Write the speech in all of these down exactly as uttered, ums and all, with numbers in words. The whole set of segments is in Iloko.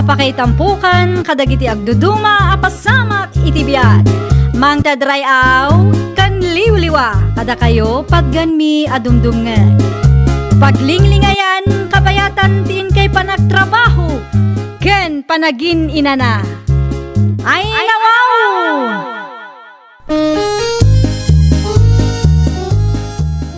Pakaitampokan kadagiti agduduma a pasamak iti biag. Mangted ray-aw ken liwliwa kadakayo patgenmi a dumdumngeg. Paglinglingayan, kabayatan ti inkay panagtrabaho ken panagin-inana. Ay, nawaw!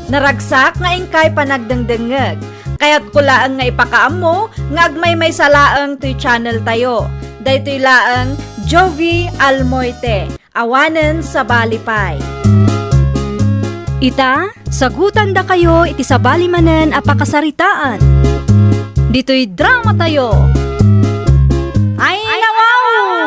Naragsak nga inkay panagdengdengngeg. Kayatko laeng nga ipakaammo nga agmaymaysa laeng toy channel tayo. Daytoy laeng Jovi Almoite, awanen sabali pay. Ita, sagutandakayo iti sabali manen a pakasaritaan. Ditoy drama tayo. Ay, nawaw!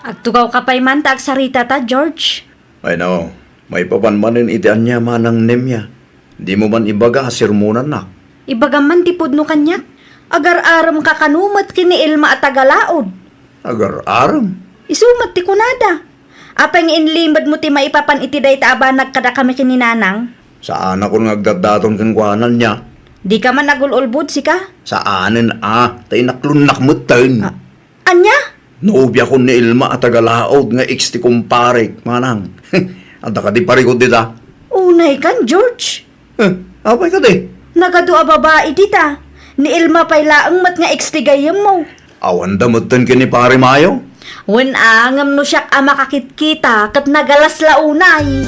Agtugawka pay man ta agsaritata, George. Ay, no. Maipapan manen iti ania manang nemia. Dimo man ibaga a sermonannak. Ibagam man ti pudno kaniak. Agar-aremka kano met ken ni Elma a taga-Laod. Agar-arem? Isu met ti kunada. Apay nga inlimedmo ti maipapan iti dayta a banag kadakami ken ni Nanang? Saanakon nga agdatdaton kenkuana ania. Dika man agul-ulbod, sika? Saanen a, ta inaklonnak metten. Ah, Ania? Nobiakon ni Elma a taga-Laod nga ex ti kumparek, manang. Adda kadi parikut dita? Unay kan, George. Eh, apay kadi? Nagadu a babai dita. Ni Elma pay laeng met nga ex ti gayyemmo. Awanda metten ken ni Pare Mayo? Wen a, ngem no siak a makakitkita, ket nagalas la unay.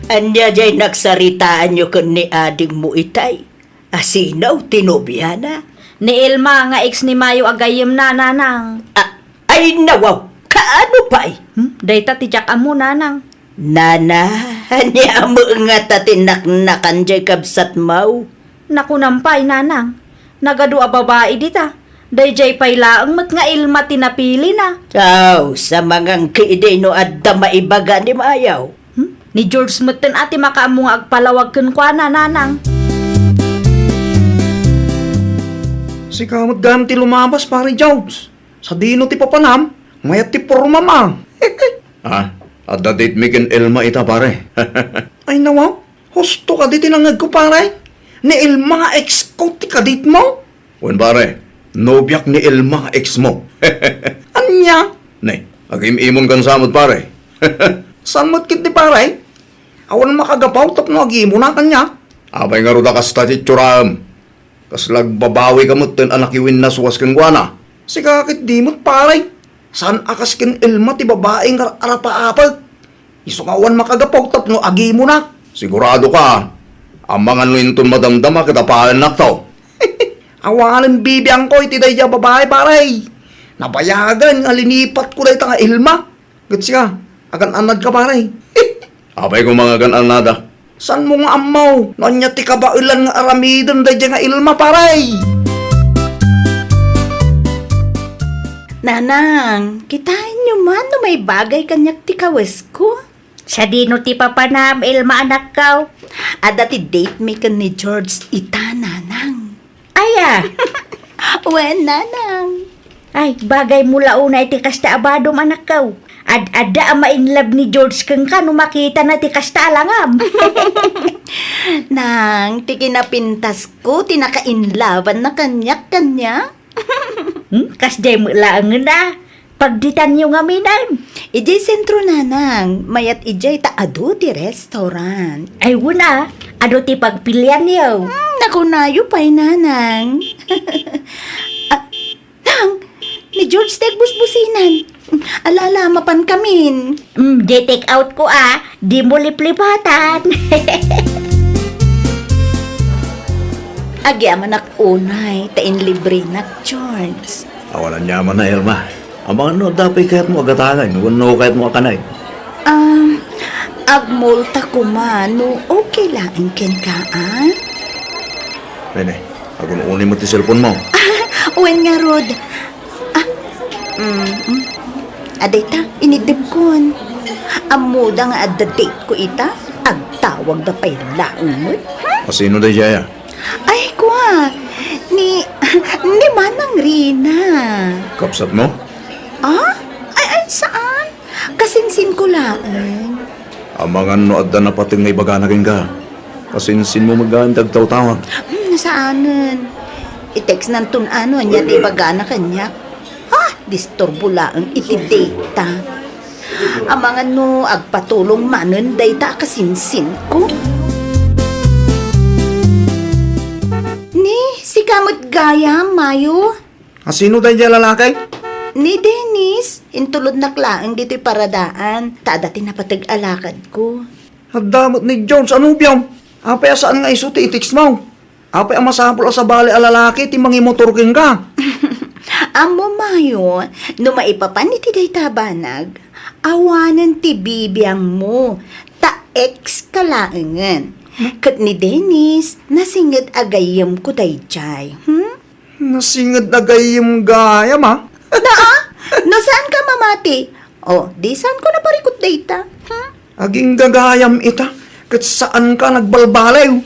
Ania jay nagsaritaanyo ken ni adingmo itay? Asino ti nobiana? Ni Elma nga ex ni Mayo a gayyemna, Nanang. A-, ay, nawaw! Kaano pay? Hmm? Dayta ti diak ammo, Nanang. Nana, ania met ngata ti naknakan jay kabsatmo? Nakunam pay, Nanang. Nagadu a babai dita. Dayjay pay laeng met nga Elma ti napilina. Aw, sa mangangki idi no adda maibaga ni Mayo. Hmm? Ni George metten a ti makaammo nga agpalawag kenkuana, Nanang. Sika met gayam ti lumabas, Pare George. Sadino ti papanam? Mayat ti pormam a. Ah, adda date mi ken Elma ita, pare. Ay, nawaw. Husto kadi ti nangngegko, pare. Ni Elma nga ex ko ti kadate mo? Wen, pare, nobiak ni Elma nga ex mo. Ania? Ne, agim-imonkan sa met, pare. Saan met ketdi, pare? Awan makagapu tapno agimona kaniak. Apay ngarud a kasta ti itsuram? Kasla agbabawika metten a nakiwinnaswas kenkuana? Sika ketdi met, pare. Saan a kas ken Elma ti babai nga ar-arapaapek? Isu nga awan makagapu tapno agimona. Siguradoka? Amangan no inton madamdama ket apaennakto. Awanen bibiangko iti daydiay a babai, pare. Nabayagen nga linipatko dayta nga Elma. Ket sika, agan-annadka, pare. Apay koma nga agan-annadak? Saanmo nga ammo no ania ti kabaelan nga aramiden daydiay nga Elma, pare? Nanang, kitaenyo man no maibagay kaniak ti kawesko? Sadino ti papanam, Elma, anakko? Adda ti date mi ken ni George ita, Nanang. Aya? Wen, Nanang. Ay, bagay mo la unay ti kasta a badom, anakko. Ad-adda a ma-inlove ni George kenka no makitana ti kasta a langam. Nang, ti kinapintasko ti naka-inloveanna kaniak, kaniak. Hmm? Kasdiay met laengen a. Pagditanyo ngamin. Idiay sentro, Nanang. Mayat idiay ta adu ti restaurant. Ay, wen a. Adu ti pagpilianyo. Hmm, nakunayo pay, Nanang. Ah, Nang, ni George ti agbusbusinan. Ala, ala, mapankamin. Hmm, di take out ko a. Dimo liplipatan. Agyamanak unay ta inlibrenak, George. Awan aniaman a, Elma. Amangan no adda pay kayatmo a gatangen wenno kayatmo a kanen. Um, agmulta koma no okay laeng kenka, a? Nene, agun-uni met ti cellphone mo. Wen ngarud. Ah, mm, mm. Adayta, iniddebkon. Ammoda nga adda date ko ita, agtawagda pay laeng met. Asino daydiay a? Ay, kua, ni, ni Manang Rina. Kabsat mo? Ah? Ay, ay, saan? Kasinsin ko laeng. Amangan no adda napateg nga ibagana kenka. Kasinsin mo met gayam ti agtawtawag. Hmm, saanen. I-textnanton a no ania ti ibagana kaniak. Ha? Disturbo laeng iti data. Amangan no agpatulong manen dayta a kasinsinko. Ni, sika met gayam, Mayo? A sino daydiay a lalaki? Ni Dennis, intulodnak laeng ditoy paradaan, ta adda ti napateg a lakadko. Adda met ni George a nobiam. Apay a saan nga isu ti i-textmo? Apay a masapul a sabali a lalaki ti mangimotor kenka? Ammom, Mayo, no maipapan iti dayta a banag, awanen ti bibiangmo, ta ex ka laengen. Ket ni Dennis, nasinged a gayyemko daydiay. Hmm? Nasinged a gayyem gayam, a? Naa, no saan ka mamati? O, di saan ko naparikut dayta. Hmm? Agingga gayam ita, ket saan ka nagbalbaliw.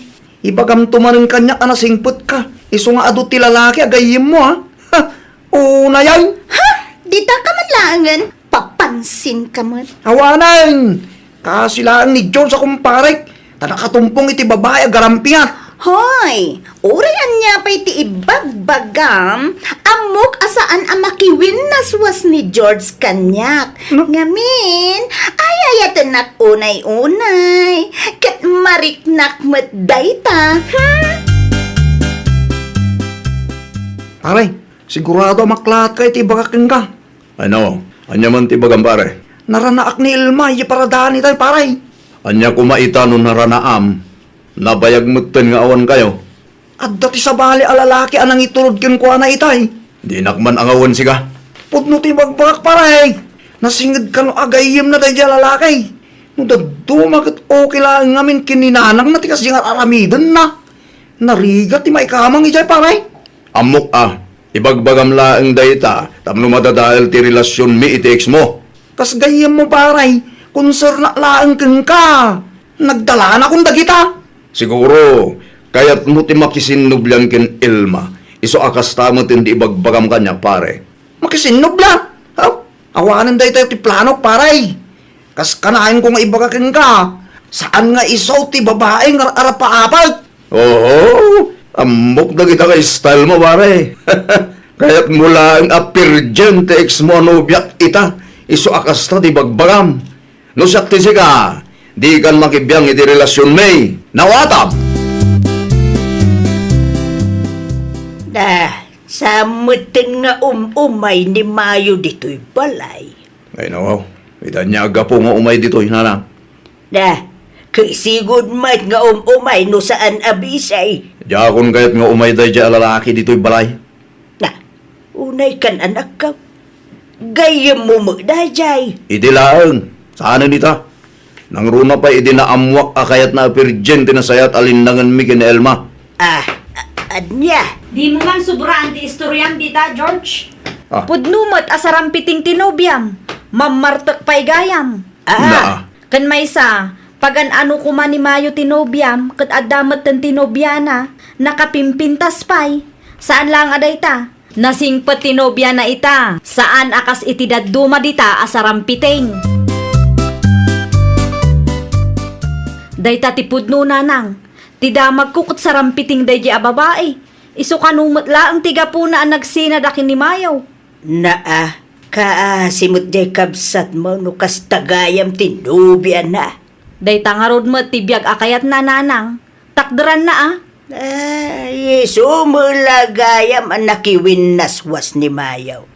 Ibagamto manen kaniak a nasingpet ka, isu nga adu ti lalaki a gayyemmo, a? Ha? Unayen? Ha? Dita ka man laengen? Papansin ka met. Awanen! Kasi laeng ni George a kumparek, ta nakatumpong iti babai a garampiat. Hoy! Uray ania pay ti ibagbagam, ammok a saan a makiwinnaswas ni George kaniak. No? Ngamin, ay-ayatennak unay-unay, ket mariknak met dayta. Hmm? Pare, sigurado a maklaat ka iti ibagak kenka. Ay, no. Ania man ti ibagam, pare? Naranaak ni Elma, idiay paradaan itay, pare. Ania koma ita no naranaam? Nabayag metten nga awan kayo. Adda ti sabali a lalaki a nangitulod kenkuana itay. Dinak man angawen, siga. Pudno ti ibagbagak, pare. Nasinged kano a gayyemna daydiay a lalaki. No dadduma ket okay laeng ngamin ken ni nanangna ti kasdiay nga ar-aramidenna. Narigat ti maikamang idiay, pare. Ammok a, ibagbagam laeng dayta tapno madadael ti relasionmi iti ex mo. Kas gayyemmo, pare, konsernak laeng kenka. Nagdalanakon dagita. Siguro, kayatmo ti makisinnublian ken Elma, isu a kasta met ti ibagbagam kaniak, pare. Makisinnublian? Ha? Awanen daytoy ti planok, pare. Kas kanayon ko nga ibaga kenka, saan nga isu ti babai nga ar-arapaapek. Oho, ammok dagita nga style mo, pare. Kayatmo laeng a virgin ti ex mo a nobiak ita, isu a kasta ti ibagbagam. No siak ti sika, dikan makibiang iti relasionmi. Nawatam! Da, saan metten nga um-umay ni Mayo ditoy balay? Ay, nawaw. Ita ania a gapu nga umay ditoy, nanang? Da, ket sigud met nga um-umay no saan a bisay. Diakon kayat nga umay daydiay a lalaki ditoy balay. Na, unay kan anakko. Gayyemmo met daydiay. Idi laeng, saanen ita. Nangruna pay idi naammoak a kayatna a virgin ti nasayaat a linnangenmi ken ni Elma. Ah, a-, ania? Dimo man subraan ti istoriam dita, George. Ah. Pudno met a sarampiting ti nobiam. Mammartek pay gayam. Ah. Naa. Ken maysa, pagan-ano koma ni Mayo ti nobiam ket adda metten ti nobiana, nakapimpintas pay. Saan laeng a dayta. Nasingpet ti nobiana ita, saan a kas iti dadduma dita a sarampiting. Dayta ti pudno, nanang. Ti damagko ket sarampiting daydiay a babai. Isu kano met laeng ti gapuna a nagsinada ken ni Mayo. Naa, kaasi met diay kabsatmo no kasta gayam ti nobiana. Dayta ngarud met ti biag a kayatna, nanang. Takderanna a. Ay, isu met la gayam a nakiwinnaswas ni Mayo.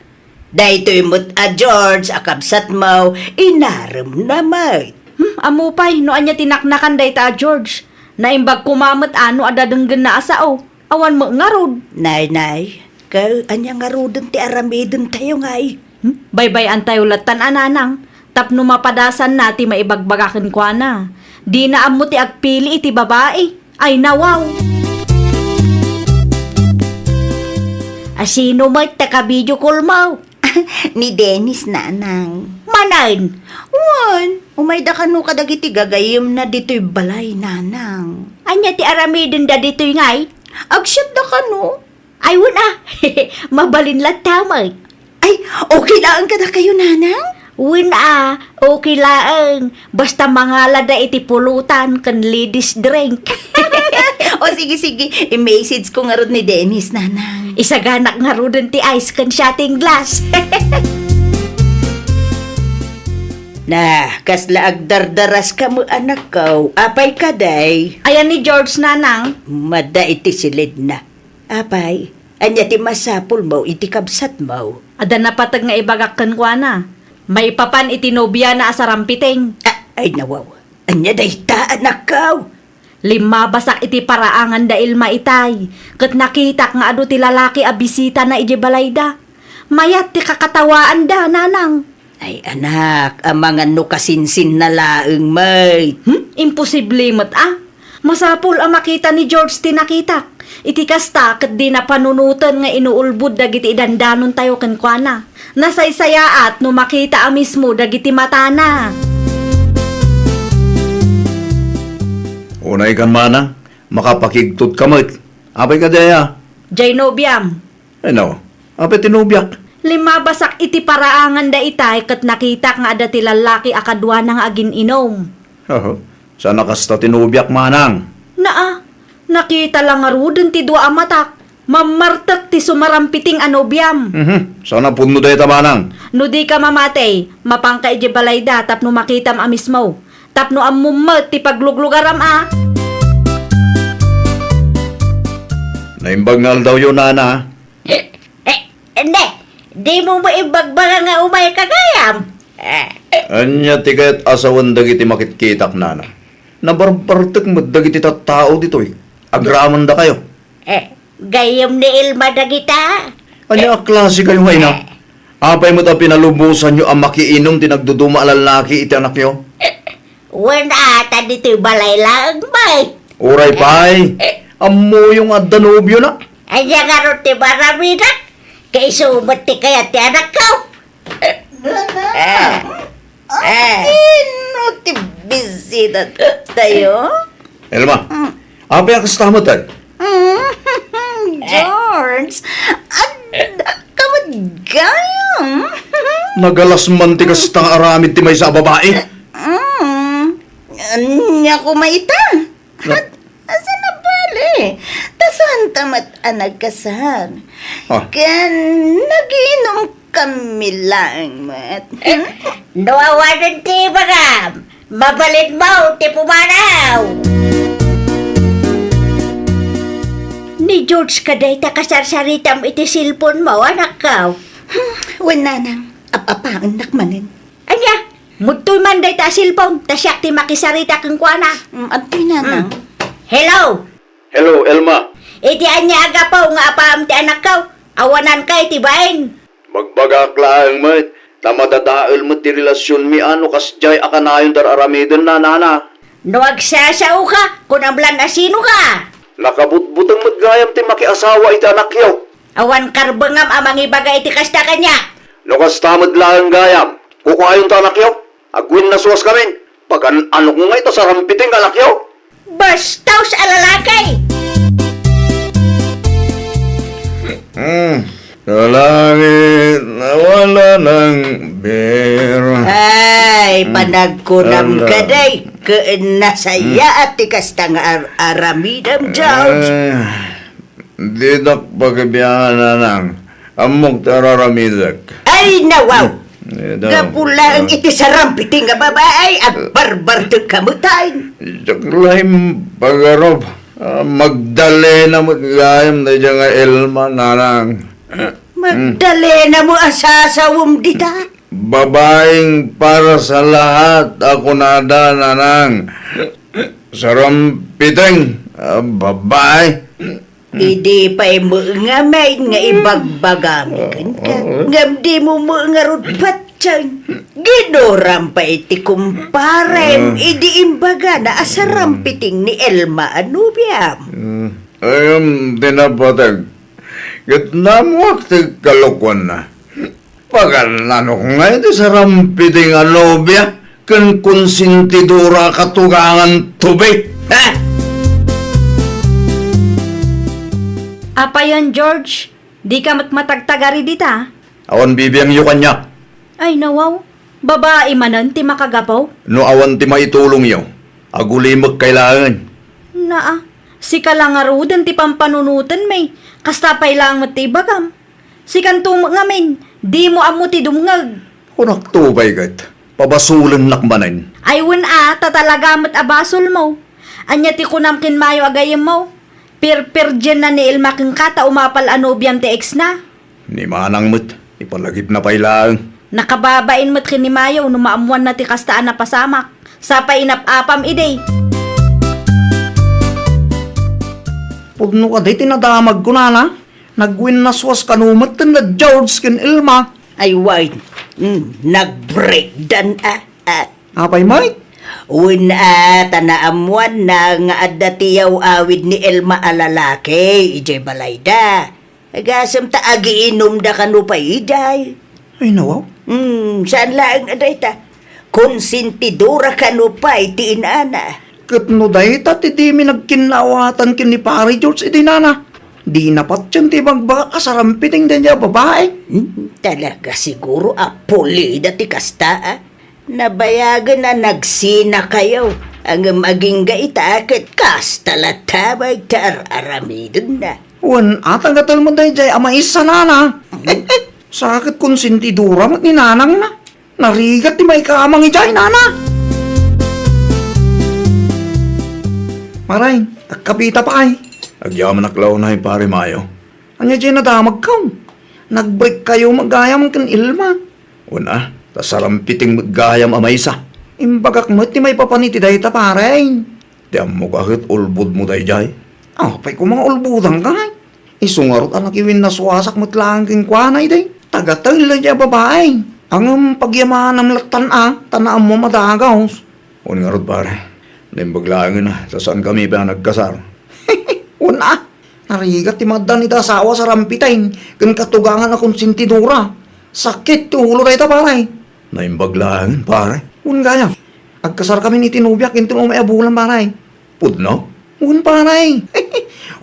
Daytoy met a George a kabsatmo, inaremna met. Hmm, ammo pay no ania ti naknakan dayta a George. Naimbag koma met a no adda denggenna a sao. Awan met ngarud. Nay, nay, ket ania ngaruden ti aramidentayo ngay? Hmm? Baybay-antayo lattan a, nanang, tapno mapadasanna ti maibagbaga kenkuana. Dina ammo ti agpili iti babai. Ay, nawaw! A sino met ti ka-video call mo? Ni Dennis, nanang. Manen? Wen, umayda kano kadagiti gagayyemna ditoy balay, nanang. Ania ti aramidenda ditoy ngay? Agsiatda kano. Ay, wen a. Mabalin latta met. Ay, okay laeng kadakayo, nanang? Wen a, okay laeng. Basta mangalada iti pulutan ken ladies drink. O, sige, sige. I-message ko ngarud ni Dennis, nanang. Isaganak ngaruden ti ice ken shotting glass. Na, kasla agdardaraska met, anakko. Apay kadi? Ayan ni George, nanang. Mada iti silidna. Apay, ania ti masapulmo iti kabsatmo? Adda napateg nga ibagak kenkuana. Maipapan iti nobiana a sarampiting. A-, ay, nawaw. Ania dayta, anakko? Limmabasak iti paraangan da Ilma itay, ket nakitak nga adu ti lalaki a bisitana idiay balayda. Mayat ti kakatawaanda, nanang. Ay, anak, amangan no kasinsinna laeng met. Hmm? Imposible met a. Masapul a makita ni George ti nakitak. Iti kasta, ket dina panunoten nga inuulbod dagiti idandanontayo kenkuana. Nasaysayaat no makita a mismo dagiti matana. Unay kan manang, makapakigtot ka met. Apay kadi aya? Jay nobiam. Ay, no. Apay ti nobiak? Limmabasak iti paraangan da itay ket nakitak nga adda ti lallaki a kaduana nga agin-inom. Oho. Saan a kasta ti nobiak, manang? Naa, nakita la ngaruden ti dua a matak. Mammartek ti sumarampiting a nobiam. Mhm. Saan a pudno dayta, manang? No di ka mamati, mapanka idiay balayda tapno makitam a mismo. Tapno ammom met ti pagluglugaram a. Naimbag nga aldawyo, nana. Eh, eh, ende, dimo maimbagbaga nga umayka gayam? Eh, Ania ti kayat a sawen dagiti makitkitak, nana? Nabarbartek met dagiti tattao ditoy. Agramendakayo. Eh, gayyem ni Ilma dagita. Ania a klase kayo nga ina? Apay met a pinalubosanyo a makiinum ti nagduduma a lallaki iti anakyo? Wen ata ditoy balay laeng, bay. Uray pay, ammoyo nga adda nobiona. Ania ngarud ti maramida? Kaisu met ti kayat ti anakko. Nana, Ah. Ah. Sino ti bisita tayo? Elma, Mm. apay a kasta met, ay? Mm. George, adda ka met gayam. Nagalas man ti kasta nga aramid ti maysa a babai. Mm. Ania koma ita? Na- Asa na bale? Ta saan ta met a nagkasar. Ah. Ken naginom kami laeng met. Eh, no awanen ti ibagam, mabalinmo ti pumanaw. Ni George kadi ta kasarsaritam iti cellphone mo, anakko? Hmm, wen, nanang, ap-apaennak manen. Ania? Ngudtoy man dayta a cellphone, ta siak ti makisarita kenkuana. Mm, adtoy, nanang. Mm. Hello? Hello, Elma. Iti ania a gapu nga apaam ti anakko? Awananka iti bain. Bagbagak laeng met, ta madadael met ti relasionmi a no kasdiay a kanayon ti ar-aramiden, nanana. No agsasaoka, kunam lan a sinoka. Nakabutbuteng met gayam ti makiasawa iti anakyo. Awan karbengam a mangibaga iti kasta kaniak. No kasta met laeng gayam, kukuayon ti anakyo. Agwinnasuaskamin. Pagan-anok ngay ta sarampiting anakyo. Bastos a lalaki! Hmm. Sa langit na wala ng biro. Ay, Hmm. panagkunam Ala. Kadi, ken nasayaat ti kasta nga ar-, aramidem, George. Ay. Dinak pakibiangan, nanang. Ammok ti ar-aramidek. Ay, nawaw! Hmm. Eh, daw. Gapu laeng Ah. iti sarampiting a babai, agbarbartek ka met ay. Diak la impagarup. Ah, Magdalena met gayam daydiay nga Elma, nanang. Magdalena mo a sasawem dita? Babaeng para sa lahat a kunada, nanang. Sarampiting a babai. Idi pay met ngamin nga ibagbagami kenka, ngem dimo met ngarud patien. Ginuram pay ti kumparem idi imbagana a sarampiting ni Elma a nobiam. Mm. Ayam ti napateg. Ket namuak ti kalokuanna. Pagan-anok ngay ti sarampiting a nobia ken konsentidora a katugangan tobe. Ha? Apayon, George, dika met matagtagari dita? Awan bibiangyo kaniak. Ay, nawaw. Babai manen ti makagapu? No awan ti maitulongyo, agulimek kay laengen. Naa, sika la ngaruden ti pampanunotenmi. Kasta pay laeng met ti ibagam. Sikanto met ngamin, dimo ammo ti dumngeg. Kunakto pay ket, pabasolennak manen. Ay wen a, ta talaga met a basolmo. Ania ti kunam ken Mayo a gayyemmo? Pirpirdienna ni Elma kenka ta umapal a nobiam ti ex na. Ni Manang met, ipalagipna pay laeng. Nakababain met ken ni Mayo no maammoanna ti kasta a napasamak. Sapay inap-apam idi. Pudno kadi ti nadamagko, nana. Nagwinnaswas kano met ten da George ken Elma. Ay, wen. Mm, nag-breakdan, a, a. Apay met? Wen, a, ta naammoanna nga adda ti yaw-awid ni Elma a lalaki idiay balayda. Agasem ta agiinumda kano pay idiay. Ay, nawaw. Hmm, saan laeng a dayta. Konsentidora kano pay ti inana. Ket no dayta ti dimi nagkinnaawatan ken ni Pare George idi, nana, dina patien ti ibagbagak a sarampiting daydiay a babai. Hmm, talaga siguro a pulida ti kasta, a. Nabayagen a nagsinakayo, ngem agingga ita ket kasta latta met ti ar-aramidenna. Wen a, tagatel met daydiay a maysa, nana. Sa ket konsentidora met ni nanangna. Narigat ti maikamang idiay, nana. Pare, agkapita pay. Agyamanak la unay, Pare Mayo. Ania diay nadamagko? Nag-break kayo met gayam ken Elma. Wen a, ta sarampiting met gayam a maysa. Imbagak met ti maipapan iti dayta, pare. Ti ammok a ket ulbodmo daydiay. Apay koma nga ulbodanka, ay? Isu ngarud a nakiwinnaswasak met laeng kenkuana idi. Taga-Taylob a babai. Ngem pagyamanam lattan a, ta naammom a dagus. Wen ngarud, pare. Naimbag laengen a, ta saankami pay a nagkasar. Wen a, narigat ti maaddan iti asawa a sarampiting ken katugangan a konsentidora. Sakit ti ulo dayta, pare. Naimbag laengen, pare. Wen gayam, agkasarkamin iti nobiak inton umay a bulan, pare. Pudno? Wen, pare.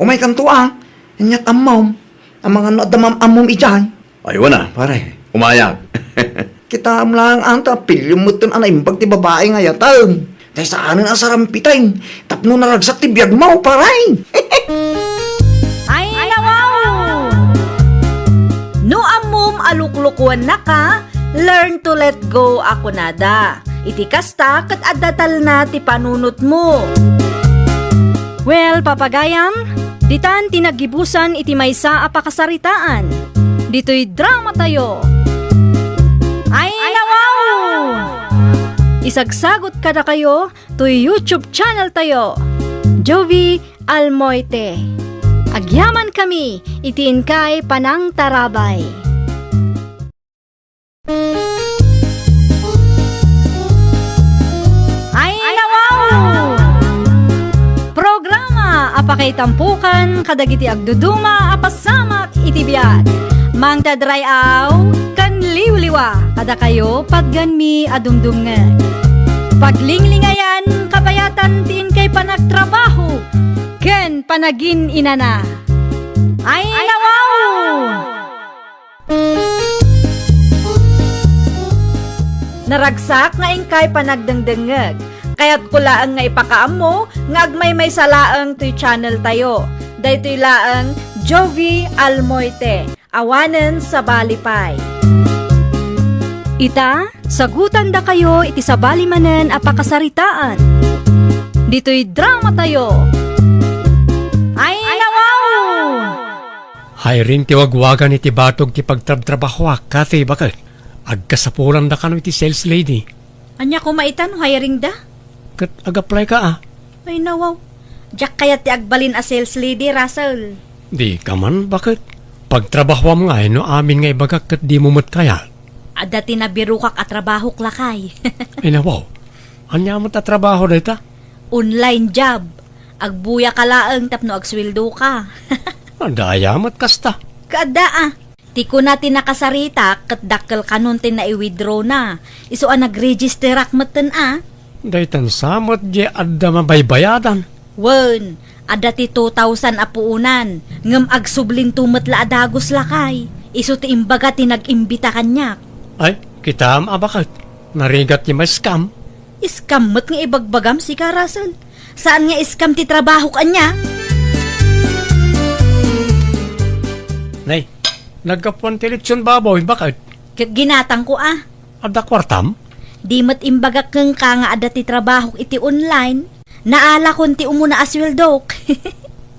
Umaykanto a. Aniat ammom? Amangan no adda maam-ammom idiay. Ay, wen a, pare. Umayak. Kitaem laeng a ta apilyo metten a naimbag ti babai nga ayatem. Tay saanen a sarampiting tapno naragsak ti biagmo, pare. Ay, nawaw! No ammom a luklukuennaka, learn to let go a kunada. Iti kasta, ket adda talna ti panunotmo. Well, papagayam, ditan ti naggibusan iti maysa a pakasaritaan. Ditoy dramatayo. Ay, nawaw! Isagsagot kadakayo toy YouTube channel tayo, Jovie Almoite. Agyamankami iti inkay panangtarabay. Ay, nawaw! Programa a pakaitampukan kadagiti agduduma a pasamak iti biag. Mangted ray-aw ken liwliwa kadakayo patgenmi a dumdumngeg. Paglinglingayan kabayatan ti inkay panagtrabaho ken panagin-inana. Ay, nawaw! Naragsak nga inkay panagdengdengngeg. Kayatko laeng nga ipakaammo nga agmaymaysa laeng toy channel tayo. Daytoy laeng Jovie Almoite, awanen sabali pay. Ita, sagutandakayo iti sabali manen a pakasaritaan. Ditoy dramatayo. Ay, nawaw! Hiring ti wagwagan iti batog ti pagtrabtrabahoak, Kathy, baket. Agkasapulan da kano iti sales lady. Ania koma ita no hiring da? Ket ag-apply-ka a. Ay, nawaw. Diak kayat ti agbalin a sales lady, Russell. Dika man, baket. Pagtrabahoam ngay no amin nga ibagak ket dimo met kayat. Adda ti nabirokak a trabahok, lakay. Ay, nawaw. Ania met a trabaho dayta? Online job. Agbuyaka laeng tapno agsueldoka. Adda aya met kasta. Kaadda a. Ti kuna ti nakasaritak ket dakkel kanon ti nai-withdraw na. Isu a nagregisterak metten a. Daytan sa met diay adda mabaybayadan. Wen, adda ti two thousand a puonan, ngem agsublinto met la a dagus, lakay. Isu ti imbaga ti nag-imbita kaniak. Ay, kitaem a baket. Narigat ti ma-scam. Scam met nga ibagbagam, sika, Russell. Saan nga scam ti trabahok, ania? Nay, naggapuan ti litson baboy, baket? Ket ginatangko a. Adda kuartam? Di met imbagak kenka nga adda ti trabahok iti online. Naalakon ti umuna a sueldok.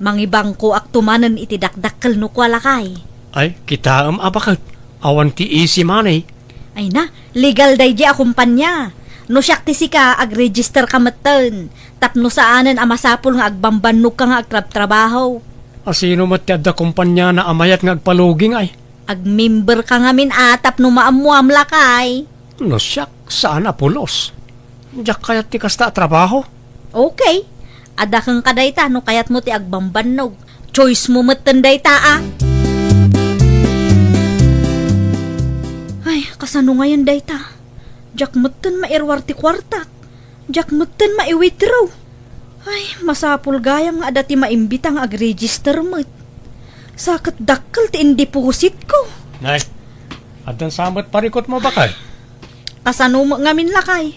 Mangibangkoakto manen iti dakdakkel no kua, lakay. Ay, kitaem a baket. Awan ti easy money. Ay na, legal daydi a kumpanya. No siak ti sika, agregister ka metten. Tapno saanen a masapul nga agbambannogka nga agtrabtrabaho. Asino met ti adda kumpaniana a mayat nga agpalugi ngay? Agmember ka ngamin a tapno maammoam, lakay. No siak, saan a pulos. Diak kayat ti kasta a trabaho. Okay. Adda kenka dayta no kayatmo ti agbambannog. Choice mo metten dayta a. Ay, kasano ngayen dayta? Diak metten mairuar ti kuartak. Diak metten maiwithdraw. Ay, masapul gayam nga adda ti maimbita nga agregister met. Sa ket dakkel ti indepositko. Nay, addan sa met parikutmo, baket? Kasano met ngamin, lakay?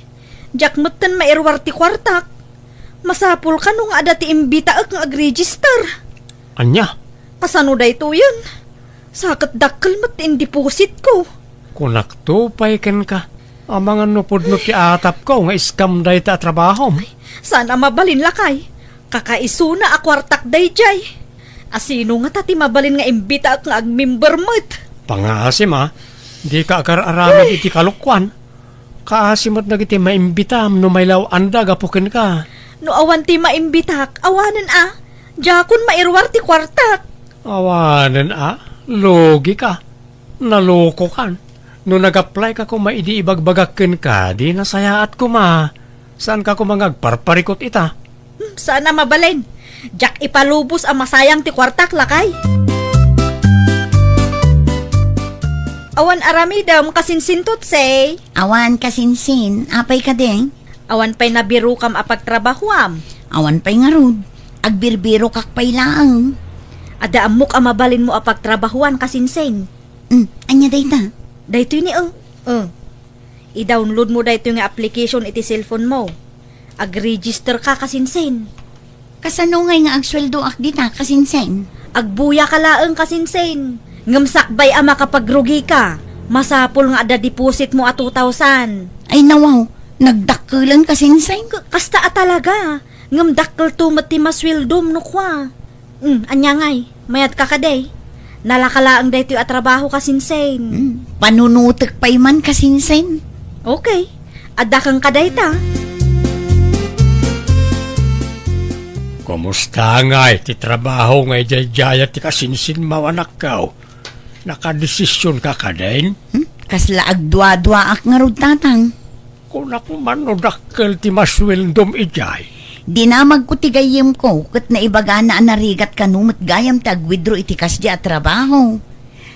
Diak metten mairuar ti kuartak. Masapul kano nga adda ti imbitaek nga agregister. Ania? Kasano daytoyen? Sa ket dakkel met ti indepositko. Kunakto pay kenka, amangan no pudno ti atapko nga scam dayta a trabahom. Saan a mabalin, lakay. Kakaisuna a kuartak daydiay. Asino ngata ti mabalin nga imbitaek nga agmember met? Pangaasim a, dika agar-aramid iti kalokuan. Kaasi met dagiti maimbitam no mailaw-anda gapu kenka. No awan ti maimbitak, awanen a. Diakon mairuar ti kuartak. Awanen a, lugika. Nalokokan. No nag-apply ka koma idi ibagbagak kenka, di nasayaat koma. Saanka koma nga agparparikut ita? Hmm, saan a mabalin. Diak ipalubos a masayang ti kuartak, lakay. Awan aramidem, kasinsin, Tutsay? Awan, kasinsin. Apay kadi? Awan pay nabirokam a pagtrabahoam? Awan pay ngarud. Agbirbirokak pay laeng. Adda ammok a mabalinmo a pagtrabahoan, kasinsin. Hmm, ania dayta? Daytoy ni, oh. Oh. I-download mo daytoy nga application iti cellphone mo. Ag-register ka, kasinsin. Kasano ngay nga agsueldoak dita, kasinsin? Agbuya ka laeng, kasinsin. Ngem sakbay a makapagrugi ka, masapul nga adda deposit mo a two thousand. Ay, nawaw, nagdakkelen, kasinsin. K-, kasta a talaga. Ngem dakkelto met ti masueldom no kua. Hmm, ania ngay? Mayat ka kadi? Nalaka laeng daytoy a trabaho, kasinsin. Hmm, panunotek pay man, kasinsin. Okay. Adda kenka dayta. Kumusta ngay ti trabaho nga idiay-diayat ti kasinsinmo, anakko? Nakadesisionka kadin? Hmm? Kasla agduaduaak ngarud, tatang. Kunak man no dakkel ti masueldom idiay. Dinamagko ti gayyemko ket naibagana a narigat kano met gayam ti agwithdraw iti kasdi a trabaho.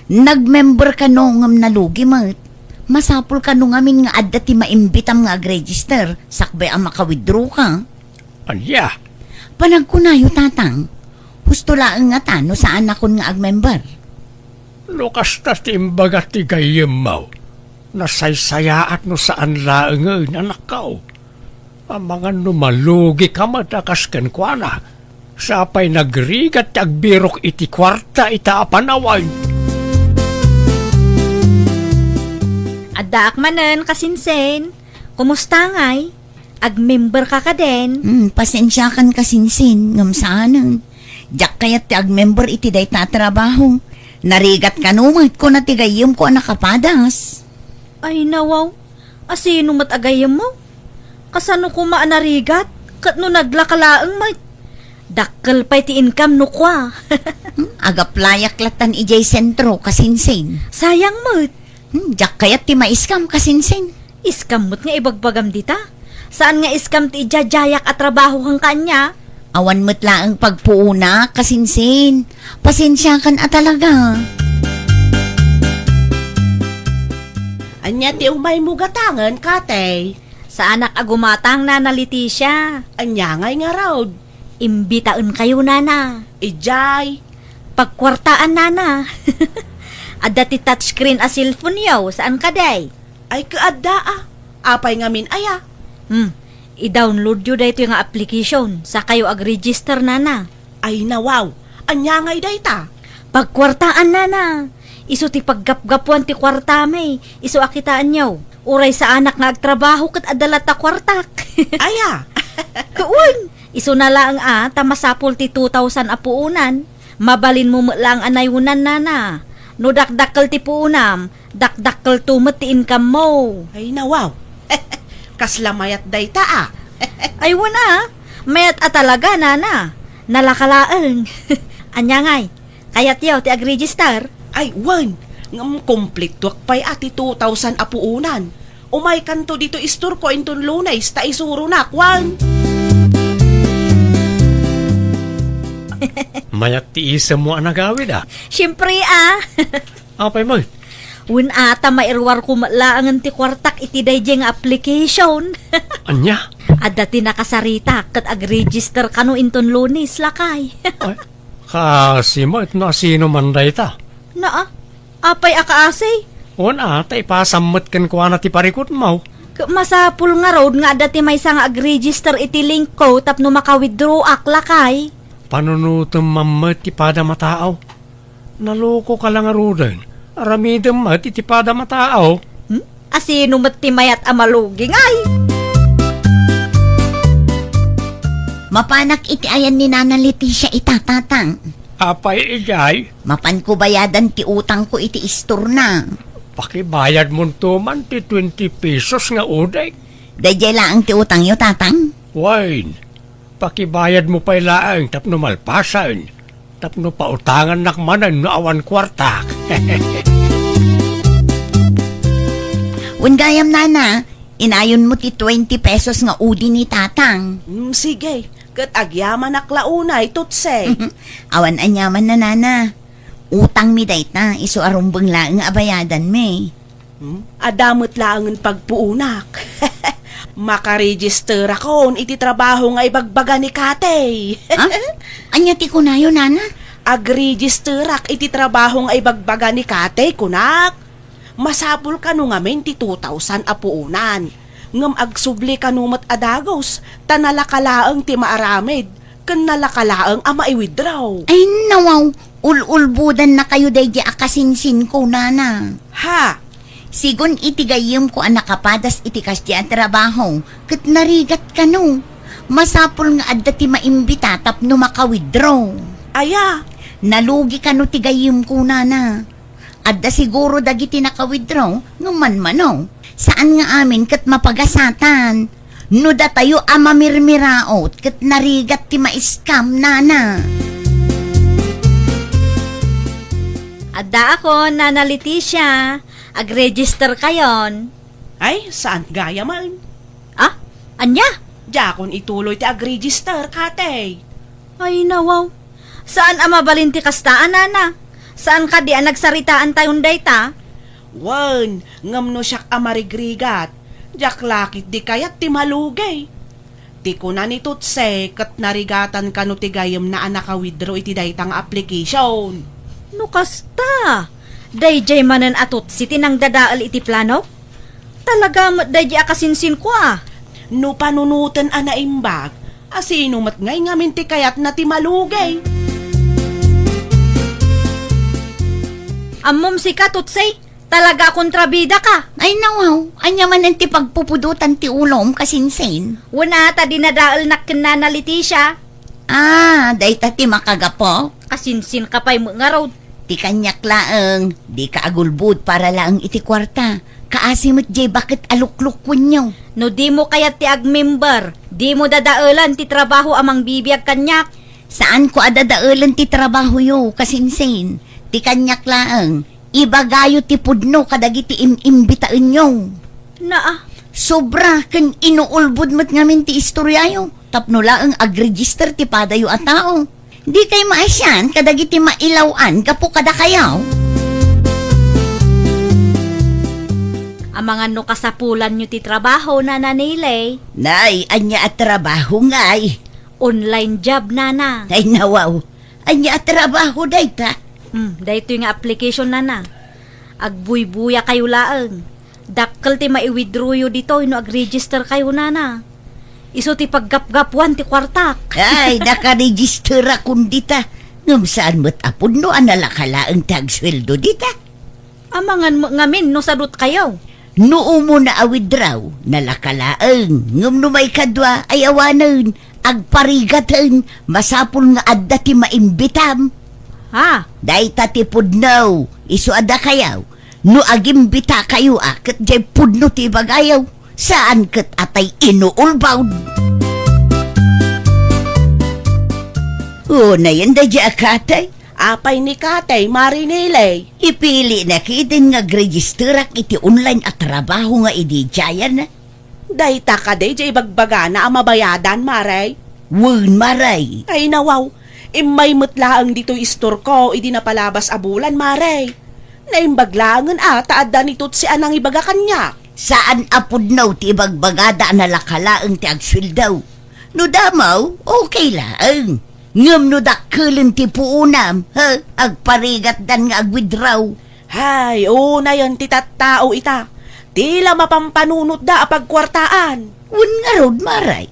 Nagmember kano ngem nalugi met. Masapul kano ngamin nga adda ti maimbitam nga agregister sakbay a makawithdrawka. Ania? Panagkunayo, tatang. Husto laeng ngata no saanakon nga agmember. No kasta ti imbaga ti gayyemmo, nasaysayaat no saan laengen, anakko. Amangan no malugika met a kas kenkuana. Sa pay nagrigat ti agbirok iti kuarta ita a panawen. Addaak manen, kasinsin. Kumusta ngay? Agmember ka kadin? Hmm, pasensiakan, kasinsin, ngem saanen. Diak kayat ti agmember iti dayta a trabaho. Narigat kano met, kuna ti gayyemko a nakapadas. Ay, nawaw. Asino met a gayyemmo? Kasano koma a narigat? Ket no naglaka laeng met? Dakkel pay ti income no kua. Hmm, agaplayak latan idiay sentro, kasinsin. Sayang met. Hmm, diak kayat ti ma-scam, kasinsin. Scam met nga ibagbagam dita? Saan nga scam ti idiay-diayak a trabaho kenka ania? Awan met laeng pagpuonak, kasinsin. Pasensiakan a talaga. Ania ti umaymo gatangen, Katey? Saanak a gumatang, Nana Leticia. Ania ngay ngarud? Imbitaenkayo, Nana. Idiay? Pagkuartaan, Nana. Adda ti touchscreen a cellphone-yo, saan kadi? Ay, kaadda a. Apay ngamin aya? Hmm. I-download-yo daytoy nga application, sakayo ag-register, Nana. Ay, nawaw. Ania ngay dayta? Pagkuartaan, nana. Isu ti paggapgapuan ti kuartami. Isu a kitaenyo. Uray saanak nga agtrabaho ket adda latta kuartak. Aya. Kuon. Isuna laeng a, ta masapul ti two thousand a puonan. Mabalinmo met laeng a nayunan, nana. No dakdakkel ti puonam, dakdakkelto met ti income mo. Ay, nawaw. Kasla mayat dayta, a. Ay, wen a. Mayat a talaga, nana. Nalaka laeng. Ania ngay? Kayatyo ti agregister? Ay, wen. Ngem kumpletoak pay a ti two thousand a puonan. Umaykanto ditoy istorko inton Lunes ta isuronak, wen. Mayat ti isemmo a nagawid, a. Siempre, a. Apay met? Wen a, ta mairuarko met laengen ti kuartak iti daydiay nga application. Ania? Adda ti nakasaritak ket agregister kano inton Lunes, lakay. Ay, kasi met no asino man dayta. Naa, apay a kaasi? Wen a, ta ipasam met kenkuana ti parikutmo. Ket masapul ngarud nga adda ti maysa nga agregister iti linkko tapno maka-withdraw ak, lakay. Panunotem man met ti padam a tao. Nalokoka la ngaruden. Aramidem met iti padam a tao. Hmm? Asino met ti mayat a malugi ngay? Mapanak iti ayan ni Nana Leticia ita, Tatang. Apay idiay? Mapanko bayadan ti utangko iti istorna. Pakibayadmonto man ti twenty pesos nga udik. Daydiay laeng ti utangyo, Tatang? Wen, pakibayadmo pay laeng tapno malpasen, tapno pautangannak manen no awan kuartak. Wen gayam, Nana, inayonmo ti twenty pesos nga udi ni Tatang. Mm, sige, ket agyamanak la unay, Tutse. Awan aniaman, Nana. Utangmi dayta, isu a rumbeng laeng a bayadanmi. Hmm? Adda met laengen pagpuonak. Makaregisterakon iti trabaho nga ibagbaga ni Katey. Ha? Ania ti kunayo, Nana? Agregisterak iti trabaho nga ibagbaga ni Katey, kunak. Masapul kano ngamin ti two thousand a puonan. Ngem agsubli kano met a dagus, ta nalaka laeng ti maaramid. Ken nalaka laeng a mai-withdraw. Ay, nawaw, ul-ulbodannakayo daydi a kasinsinko, Nana. Ha? Sigun iti gayyemko a nakapadas iti kasdi a trabaho, ket narigat kano. Masapul nga adda ti maimbita tapno maka-withdraw. Aya? Nalugi kano ti gayyemko, Nana. Adda siguro dagiti naka-withdraw no manmano. Saan nga amin ket mapagasatan. No datayo a mamirmiraot ket narigat ti ma-scam, Nana. Adda akon, Nana Leticia. Agregister kayon. Ay, saan gayam? Ah? Ania? Diakon ituloy ti agregister, Katey. Ay, nawaw. Saan a mabalin ti kasta, Nana? Saan kadi a nagsaritaan tayon dayta? Wen, ngem no siak a marigrigat, diak la ketdi kayat ti malugi. Ti kuna ni Tutse, ket narigatan kano ti gayyemna a naka-withdraw iti dayta nga application. No kasta, daydiay manen a Tutse ti nangdadael iti planok? Talaga met daydi a kasinsinko a. No panunoten a naimbag, asino met ngay ngamin ti kayatna ti malugi? Ammom sika, Tutse, talaga a kontrabida ka. Ay, nawaw, ania manen ti pagpupudotan ti ulom, kasinsin? Wen a, ta dinadaelnak ken Nana Leticia. Ah, dayta ti makagapu? Kasinsin ka pay met ngarud. Ti kaniak laeng, dika agulbod para laeng iti kuarta. Kaasi met diay baket a luklukwenyo. No dimo kayat ti agmember, dimo dadaelen ti trabaho a mangbibiag kaniak. Saanko a dadaelen ti trabahoyo, kasinsin. Ti kaniak laeng, ibagayo ti pudno kadagiti im-imbitaenyo. Naa. Sobra ken inuulbod met ngamin ti istoriayo tapno laeng agregister ti padayo a tao. Dikay maasian kadagiti mailaw-an gapu kadakayo. Amangan no kasapulanyo ti trabaho, Nana Nilay. Nay, ania a trabaho ngay? Online job, Nana. Ay, nawaw. Ania a trabaho dayta? Hmm, daytoy nga application, Nana. Agbuybuyakayo laeng. Dakkel ti mai-withdrawyo ditoy no agregister kayo, Nana. Isu ti paggapgapuan ti kuartak. Ay, nakaregisterakon dita. Ngem saan met a pudno a nalaka laeng ti agsueldo dita. Amangan met ngamin no sadutkayo. No umuna a withdraw, nalaka laeng. Ngem no maikadua, ay awanen, agparigaten, masapul nga adda ti maimbitam. Ha? Dayta ti pudno, isu a dakayo. No agimbitakayo a ket diay pudno ti ibagayo, saan ket a tay inuulbod. O, nayon daydiay a katay. Apay ni katay, Mare Nilay? Ipilina ketdin nga agregisterak iti online a trabaho nga idi diayen. Dayta kadi diay ibagbagana a mabayadan, Mare? Wen, Mare. Ay, nawaw. Immay met laeng ditoy istorko idi napalabas a bulan, Mare. Naimbag laengen a ta adda ni Totsi a nangibaga kaniak. Saan a pudno ti ibagbagada a nalaka laeng ti agsueldo. No damo, okay laeng. Ngem no dakkelen ti puonam, ha, agparigatdan nga agwithdraw. Hay, unayen ti tattao ita. Ti la mapampanunotda a pagkuartaan. Wen ngarud, Mare.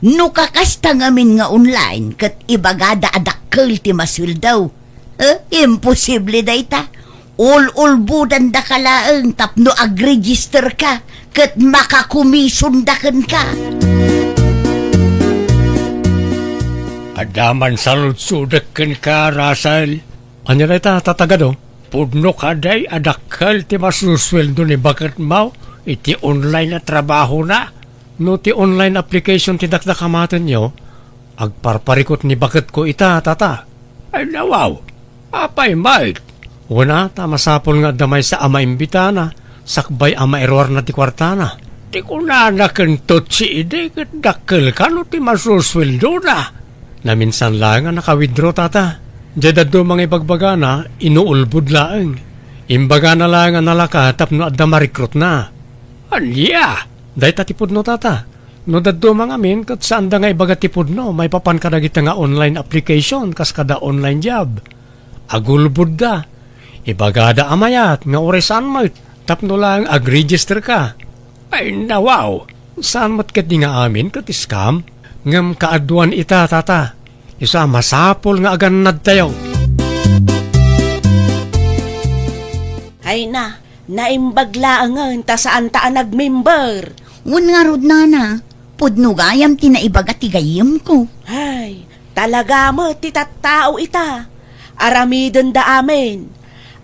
No kakasta ngamin nga online ket ibagada a dakkel ti masueldo, eh, imposible dayta. Ul-ulbodandaka laeng tapno agregisterka ket makakomisondaka kenka. Adda man saludsodek kenka, Russell. Ania dayta, Tata Gado? Pudno kadi a dakkel ti masusueldo ni baketmo iti online a trabahona? No ti online application ti dakdakamatenyo, agparparikut ni baketko ita, Tata. Ay, nawaw. Apay met? Wen a, ta masapul nga adda maysa a maimbitana, sakbay a mairuarna ti kuartana. Ti kunana ken Totsi idi ket dakkel kano ti masusueldona. Naminsan laeng a naka-withdraw, Tata. Diay dadduma nga ibagbagana, inuulbod laeng. Imbagana laeng a nalaka tapno adda ma-recruitna. Ania? Dayta ti pudno, Tata. No dadduma ngamin ket saanda nga ibaga ti pudno maipapan kadagita nga online application kas kada online job. Agulbodda. Ibagada a mayat nga uray saan met tapno laeng agregisterka. Ay, nawaw! Saan met ketdi nga amin ket scam? Ngem kaaduan ita, Tata. Isu a masapul nga agannadtayo. Ay na, naimbag laengen ta saanta a nagmember. Wen ngarud, Nana, pudno gayam ti naibaga ti gayyemko. Ay, talaga met ti tattao ita. Aramidenda amin.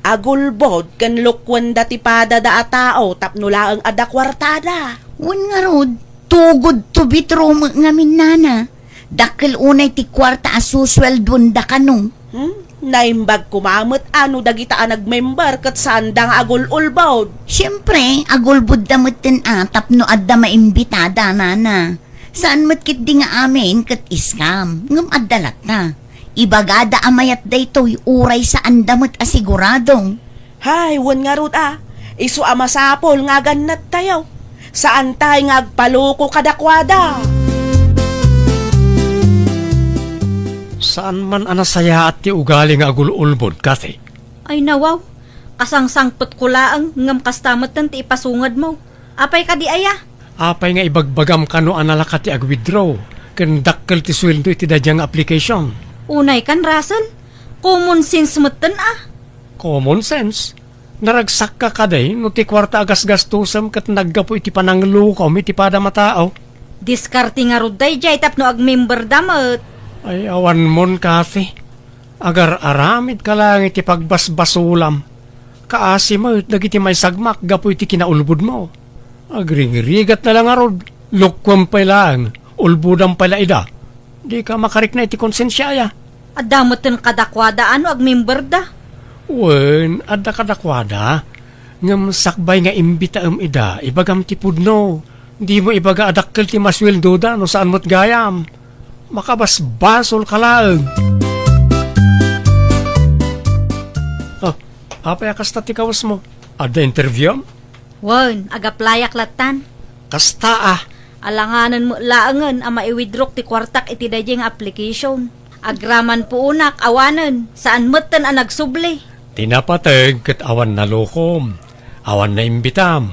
Agulbod ken lukuenda ti padada a tao tapno laeng adda kuartada. Wen ngarud, tugod to bitro met ngamin, Nana. Dakkel unay ti kuarta a susueldoenda kano. Hmm? Naimbag koma met a no dagita a nagmember ket saanda nga agul-ulbod. Siempre, agulbodda metten a tapno adda maimbitada, Nana. Saan met ketdi nga amin ket scam, ngem adda latta. Ibagada a mayat daytoy uray saanda met a sigurado. Hay, wen ngarud a, isu a masapul nga agannadtayo. Saantay nga agpaloko kadakuada. Saan man a nasayaat ti ugali nga agul-ulbod, Kathy. Ay nawaw, kasangsangpetko laeng ngem kasta metten ti ipasungedmo. Apay kadi aya? Apay nga ibagbagam kano a nalaka ti agwithdraw ken dakkel ti sueldo iti daydiay nga application? Unay kan, Russell, common sense metten a. Common sense? Naragsakka kadi no ti kuarta a gasgastosem ket naggapu iti pananglukom iti padam a tao? Diskarte ngarud daydiay tapno agmemberda met. Ay, awanmon, Kathy. Agar-aramidka laeng iti pagbasbasolam. Kaasi met dagiti maisagmak gapu iti kinaulbodmo. Agrigrigrigat na la ngarud, lukuem pay laeng, ulbodam pay la ida. Dika makarikna iti konsensia aya. Adda metten kadakuada a no agmemberda. Wen, adda kadakuada. Ngem sakbay nga imbitaem ida, ibagam ti pudno. Dimo ibaga a dakkel ti masueldoda no saan met gayam. Makabasbasolka laeng. Ah, apay a kasta ti kawesmo? Adda interviewem? Wen, agaplayak lattan. Kasta a. Alanganen met laengen a maiwithdrawk ti kuartak iti daydiay nga application. Agraman puonak, awanen, saan metten a nagsubli. Ti napateg ket awan nalukom, awan naimbitam.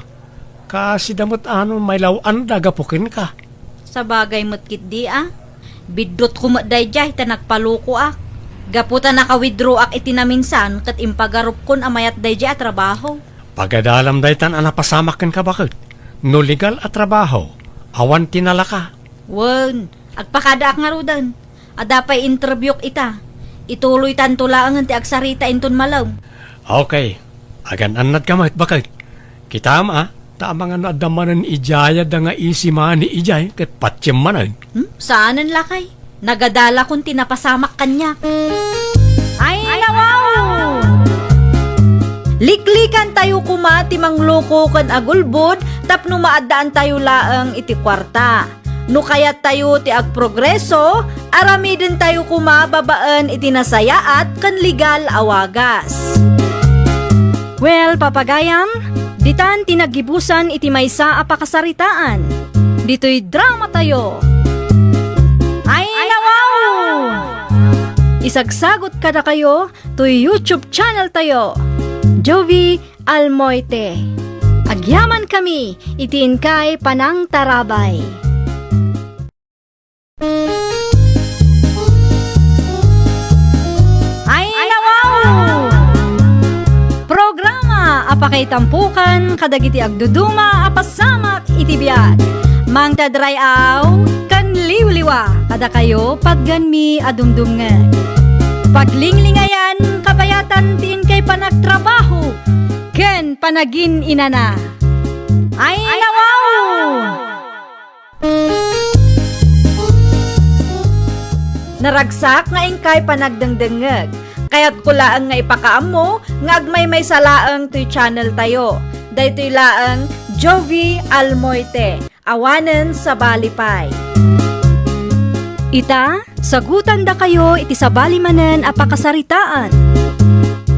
Kaasida met a no mailaw-anda gapu kenka. Sabagay met ketdi a. Biddutko met daydiay ta nagpalokoak. Gapu ta naka-withdrawak iti naminsan ket impagarupkon a mayat daydiay a trabaho. Pagadalam daytan a napasamak kenka, baket. No legal a trabaho, awan ti nalaka. Wen, agpakadaak ngaruden. Adda pay interviewk ita. Ituloytanto laengen ti agsarita inton malem. Okay. Agan-annadka met, baket. Kitam a, ta amangan no adda manen idiay a danga easy money idiay ket patiem manen. Hmm? Saanen, lakay. Nagadalakon ti napasamak kaniak. Ay, nawaw! Liklikantayo koma ti mangloko ken agulbod tapno maaddaantayo laeng iti kuarta. No kayattayo ti agprogreso, aramidentayo koma babaen iti nasayaat ken legal a wagas. Well, papagayam, ditan ti naggibusan iti maysa a pakasaritaan. Ditoy dramatayo. Ay, nawaw! Isagsagot kadakayo toy YouTube channel tayo, Jovie Almoite. Agyamankami iti inkay panangtarabay. Ay, nawaw! Programa a pakaitampukan kadagiti agduduma a pasamak iti biag. Mangted ray-aw ken liwliwa kadakayo patgenmi a dumdumngeg. Paglinglingayan kabayatan ti inkay panagtrabaho ken panagin-inana. Ay, nawaw! Naragsak nga inkay panagdengdengngeg. Kayatko laeng nga ipakaammo nga agmaymaysa laeng toy channel tayo. Daytoy laeng Jovie Almoite, awanen sabali pay. Ita, sagutandakayo iti sabali manen a pakasaritaan.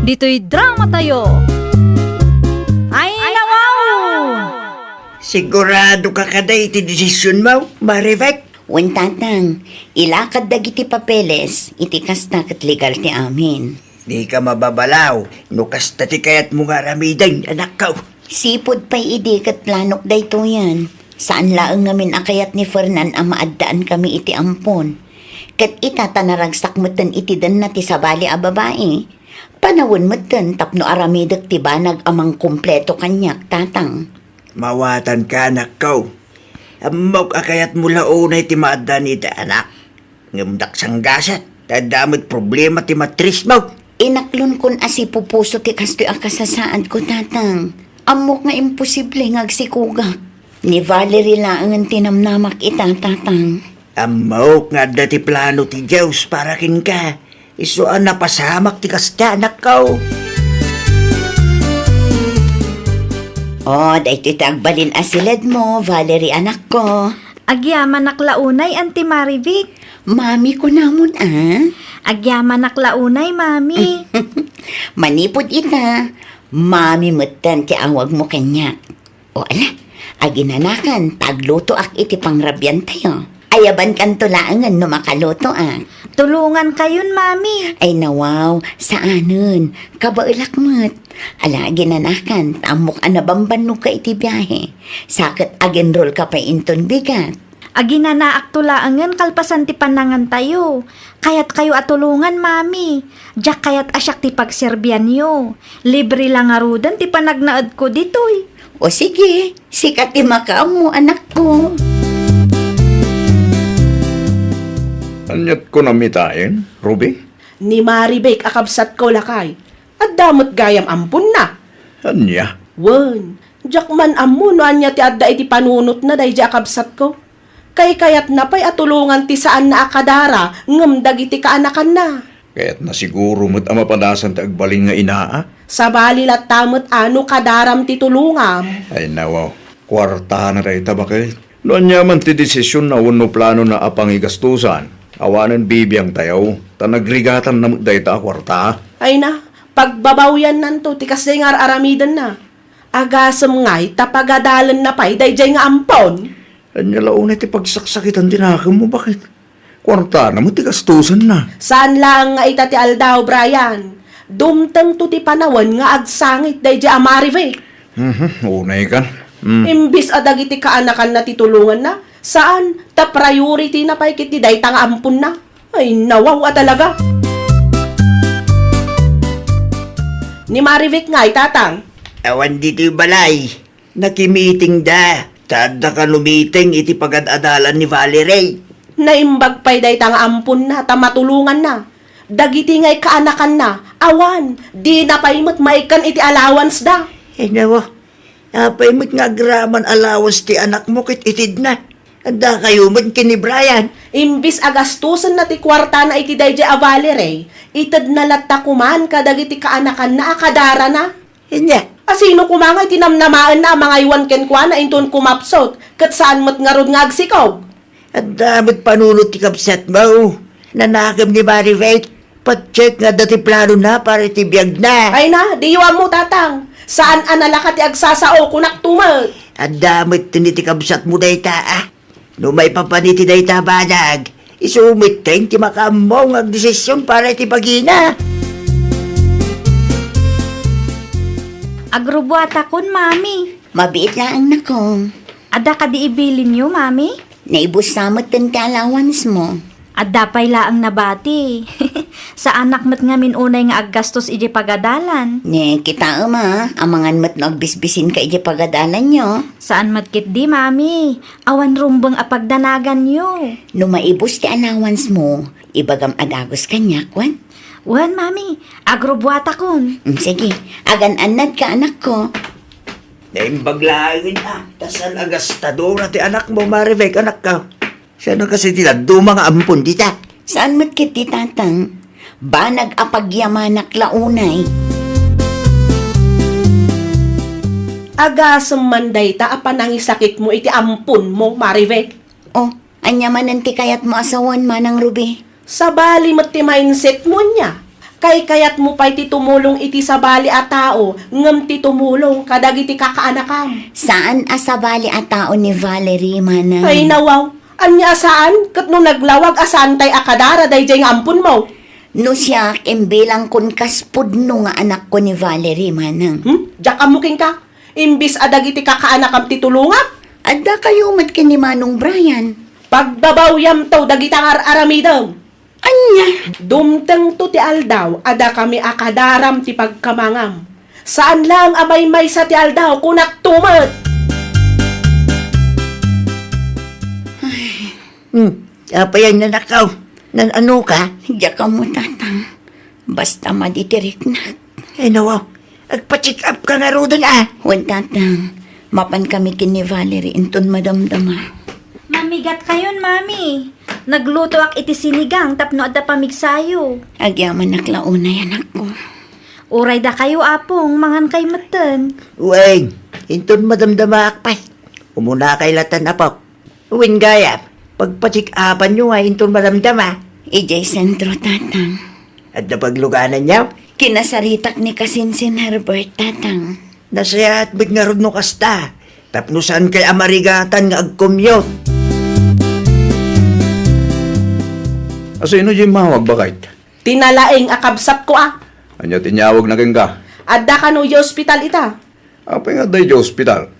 Ditoy dramatayo. Ay, nawaw! Siguradoka kadi iti desisionmo, Marivic? Wen, Tatang, ilakad dagiti papeles, iti kasta ket legal ti amin. Dika mababalaw no kasta ti kayatmo nga aramiden, anakko. Sipud pay idi ket planok daytoyen. Saan laeng ngamin a kayat ni Fernan a maaddaankami iti ampon. Ket ita ta naragsak metten iti denna ti sabali a babai, panawen metten tapno aramidek ti banag a mangkumpleto kaniak, Tatang. Mawatanka, anakko. Ammok a kayatmo la unay ti maaddaan iti anak. Ngem daksanggaset, ta adda met problema ti matrismo. Inaklonkon a sipupuso ti kastoy a kasasaadko, Tatang. Ammok nga imposible nga agsikugak. Ni Valerie laengen ti namnamak ita, Tatang. Ammok nga adda ti plano ti Dios para kenka. Isu a napasamak ti kasta, anakko. Oh, daytoy ti agbalin a siledmo, Valerie, anakko. Agyamanak la unay, Auntie Marivic. Mami, kunamon, a? Agyamanak la unay, Mami. Manipud ita, Mami metten ti awagmo kaniak. O ala, aginanakan, ta aglutoak iti pangrabiantayo. Ayabankanto laengen no makalutoak. Tulongankayon, Mami. Ay, nawaw, saanen. Kabaelak met. Ala, aginanakan, ta ammok a nabambannogka iti biahe. Sa ket agenrolka pay inton bigat. Aginanaakto laengen kalpasan ti pannangantayo. Kayatkayo a tulongan, Mami. Diak kayat a siak ti pagserbianyo. Libre la ngaruden ti panagnaedko ditoy. O sige, sika ti makaammo, anakko. Aniat kunam itaen, Ruby? Ni Marivic a kabsatko, lakay. Adda met gayam amponna. Ania? Wen, diak man ammo no ania ti adda iti panunotna daydiay a kabsatko. Kaykayatna pay a tulongan ti saanna a kadara ngem dagiti kaanakanna. Kayatna siguro met a mapadasan ti agbalin nga inaa. Sabali latta met a no kadaram ti tulongam. Ay, nawaw. Kuartana dayta, baket. No ania man ti desisionna wenno planona a pangigastosan, awanen bibiangtayo, ta nagrigatanna met dayta a kuarta. Ay na, pagbabawyannanto ti kasdi nga ar-aramidenna. Agasem ngay ta pagadalenna pay daydiay nga ampon. Ania la unay ti pagsaksakitan ti nakemmo, baket? Kuartana met ti gastosenna. Saan laeng nga ita ti aldaw, Brian. Dumtengto ti panawen nga agsangit daydiay a Marivic. Mhm, unay kan. Mm. Imbis a dagiti kaanakanna ti tulonganna, saan, ta priority na pay ketdi dayta nga amponna. Ay, nawaw a talaga. Ni Marivic ngay, Tatang? Awan ditoy balay. Nakimitingda. Ta adda kano meeting iti pagad-adalan ni Valerie. Naimbag pay dayta nga amponna ta matulonganna. Dagiti ngay kaanakanna, awan, dina pay met maikkan iti allowance da. Ay, nawa. Apay met nga agraman allowance ti anakmo ket itedna? Adda kayo met ken ni Brian. Imbis a gastusenna ti kuartana iti daydiay a Valerie, itedna latta koman kadagiti kaanakanna a kadarana. Ania? A sino koma nga iti namnamaenna a mangaywan kenkuana inton kumapsut, ket saan met ngarud nga agsikog? Adda met panunot ti kabsatmo. Nanakem ni Marivic. Patchek nga adda ti planona para iti biagna. Ay na, diyo ammo, Tatang. Saan a nalaka ti agsasao, kunak tumet. Adda met iti kabsatmo dayta, a. No maipapan iti dayta banag, isu metten ti makaammo nga agdesisyon para iti bagina. Agrubuatakon, Mami. Mabiit laeng, nakong. Adda kadi ibilinyo, Mami? Naibussa metten ti allowance mo. Adda pay laeng nabati. Saanak met ngamin unay nga aggastos iti pagadalan. Ne, kitaem a, amangan met no agbisbisinka iti pagadalanyo. Saan met ketdi, Mami. Awan rumbeng a pagdanaganyo. No maibus ti allowance mo, ibagam a dagus kaniak, wen? Wen, Mami. Agrobuatakon. Mm, sige. Agan-annadka, anakko. Naimbag laengen a, ta saan a gastadora ti anakmo, Marivic, anakko. Saan a kasi ti dadduma nga ampon dita? Saan met ketdi, Tatang? Banag a pagyamanak la unay. Agasem man dayta a panangisakitmo iti amponmo, Marivic. Oh, ania manen ti kayatmo a sawen, Manang Ruby? Sabali met ti mindsetmo ania. Kaykayatmo pay ti tumulong iti sabali a tao, ngem ti tumulong kadagiti kakaanakam. Saan a sabali a tao ni Valerie, Manang. Ay, nawaw. Ania a saan? Ket no naglawag a saantay a kadara daydiay nga amponmo? No siak, imbilangkon kas pudno nga anakko ni Valerie, Manang. Hmm? Diak ammo kenka? Imbis a dagiti kakaanakam ti tulongam? Adda kayo met ken ni Manong Brian. Pagbabawyamto dagita nga ar-aramidem. Ania? Dumtengto ti aldaw a dakami a kadaram ti pagkamangam. Saan laeng a maymaysa ti aldaw, kunakto met. Hmm, apay a nanakaw? Nan-ano ka? Diak ammo, Tatang. Basta madi ti riknak. Ay, nawa. Agpa-check up ka ngaruden, a. Wen, Tatang. Mapan kami ken ni Valerie inton madamdama. Mamigat kayon, Mami. Naglutoak iti sinigang tapno adda pamigsayo. Agyamanak la unay, anakko. Uray dakayo, Apong, mangan kay metten. Wen, inton madamdamaak pay. Umunakay latan, Apo. Wen gayam, pagpa-check-upanyo nga inton madamdama. Idiay sentro, Tatang. Adda paglugananyo? Kinasaritak ni Kasinsin Herbert, Tatang. Nasayaat met ngarud no kasta, tapno saan kay a marigatan nga agcommute. Asino diay immawag, baket? Ti nalaing a kabsatko a. Ania ti inyawagna kenka? Adda kano idiay ospital ita. Apay nga adda idiay ospital?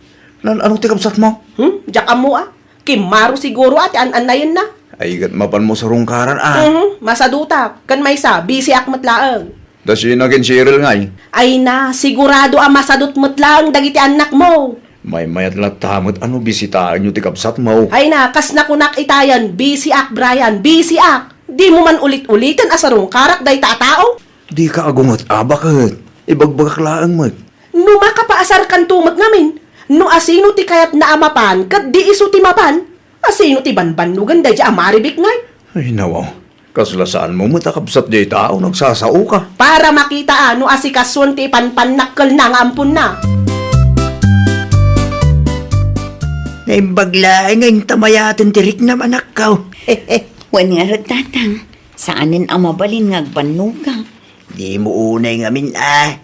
Nan-ano ti kabsatmo? Hmm? Diak ammo a. Kimmaro siguro a ti an-annayenna. Ay, ket mapanmo sarungkaran a. Mhm, masadutak. Ken maysa, bisiak met laeng. Dasina ken Cheryl ngay? Ay na, sigurado a masadut met laeng dagiti annakmo. Maymayat latta met a no bisitaenyo ti kabsatmo. Ay na, kas nakunak itayen, bisiak, Brian, bisiak. Dimo man ulit-uliten a sarungkarak dayta a tao? Dika agunget a, baket. Ibagbagak laeng met. No makapaasarkanto met ngamin, no asino ti kayatna a mapan ket di isu ti mapan, asino ti banbannogen daydiay a Marivic ngay? Ay, nawa. Kasla saanmo met a kabsat diay tao, nagsasaoka. Para makita a no asikasuen ti ipanpannak kelna nga amponna. Naimbag laeng nga inta mayaten ti riknam, anakko. Wen ngarud, Tatang. Saanen a mabalin nga agbannoga. Dimo unay ngamin a.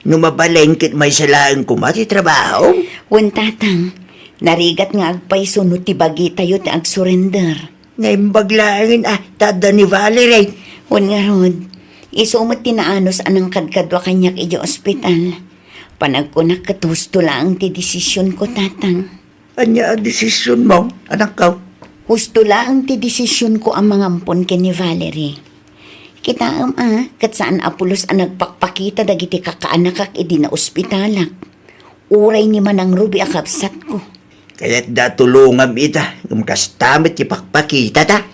No mabalin ket maysa laeng koma ti trabaho. Wen, Tatang, narigat nga agpayso no ti bagitayo ti agsurrender. Naimbag laengen a, ta adda ni Valerie. Wen ngarud, isu met ti naanus a nangkadkadua kaniak idiay ospital. Panagkunak ket husto laeng ti desisionko, Tatang. Ania a desisionmo, anakko? Husto laeng ti desisionko a mangampon ken ni Valerie. Kitaem a, ket saan a pulos a nagpakpakita dagiti kakaanakak idi naospitalak. Uray ni Manang Ruby a kabsatko. Kayatda a tulongam ita, ngem kasta met ti pakpakitata.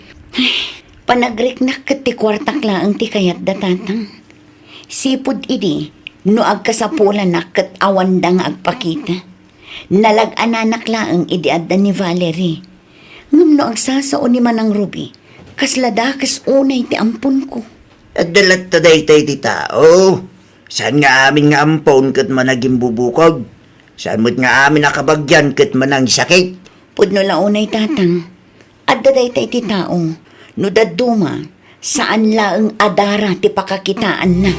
Panagriknak ket ti kuartak laeng ti kayatda, Tatang. Sipud idi, no agkasapulanak ket awanda nga agpakita. Nalag-ananak laeng idi adda ni Valerie. Ngem no agsasao ni Manang Ruby, kasla dakes unay ti amponko. Adda latta daytoy ti tao. Saan nga amin nga ampon ket managimbubukod. Saan met nga amin a kabagian ket manangsakit. Pudno la unay, Tatang. Adda dayta iti tao, no dadduma, saan laeng a dara ti pakakitaanna.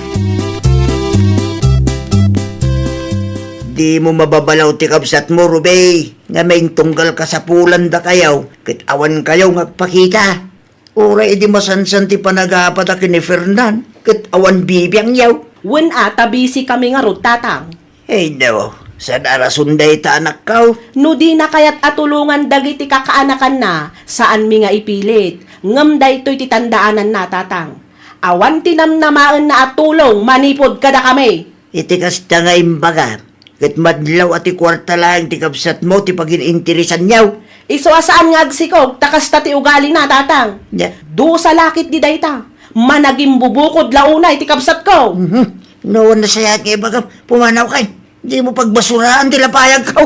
Dimo mababalaw ti kabsatmo, Ruby, nga maintunggal kasapulanda kayo, ket awan kayo nga agpakita. Uray idi masansan ti panagapada ken ni Fernan, ket awan bibiangyo. Wen a, ta busy kami ngarud, Tatang. Ay, no, saan a rason dayta, anakko? No dina kayat a tulongan dagiti kakaanakanna, saanmi nga ipilit. Ngem daytoy ti tandaananna, Tatang. Awan ti namnamaenna a tulong manipud kadakami. Iti kasta nga imbaga, ket madlaw a ti kuarta laeng ti kabsatmo ti pagin-interesanyo. Isu a saan nga agsikog, ta kasta ti ugalina, Tatang. Nya? Dusa la ketdi dayta. Managimbubukod la unay ti kabsatko. Mhm. No, nasayaat nga ibagam, pumanaw kay. Dimo pagbasuraan ti lapayagko.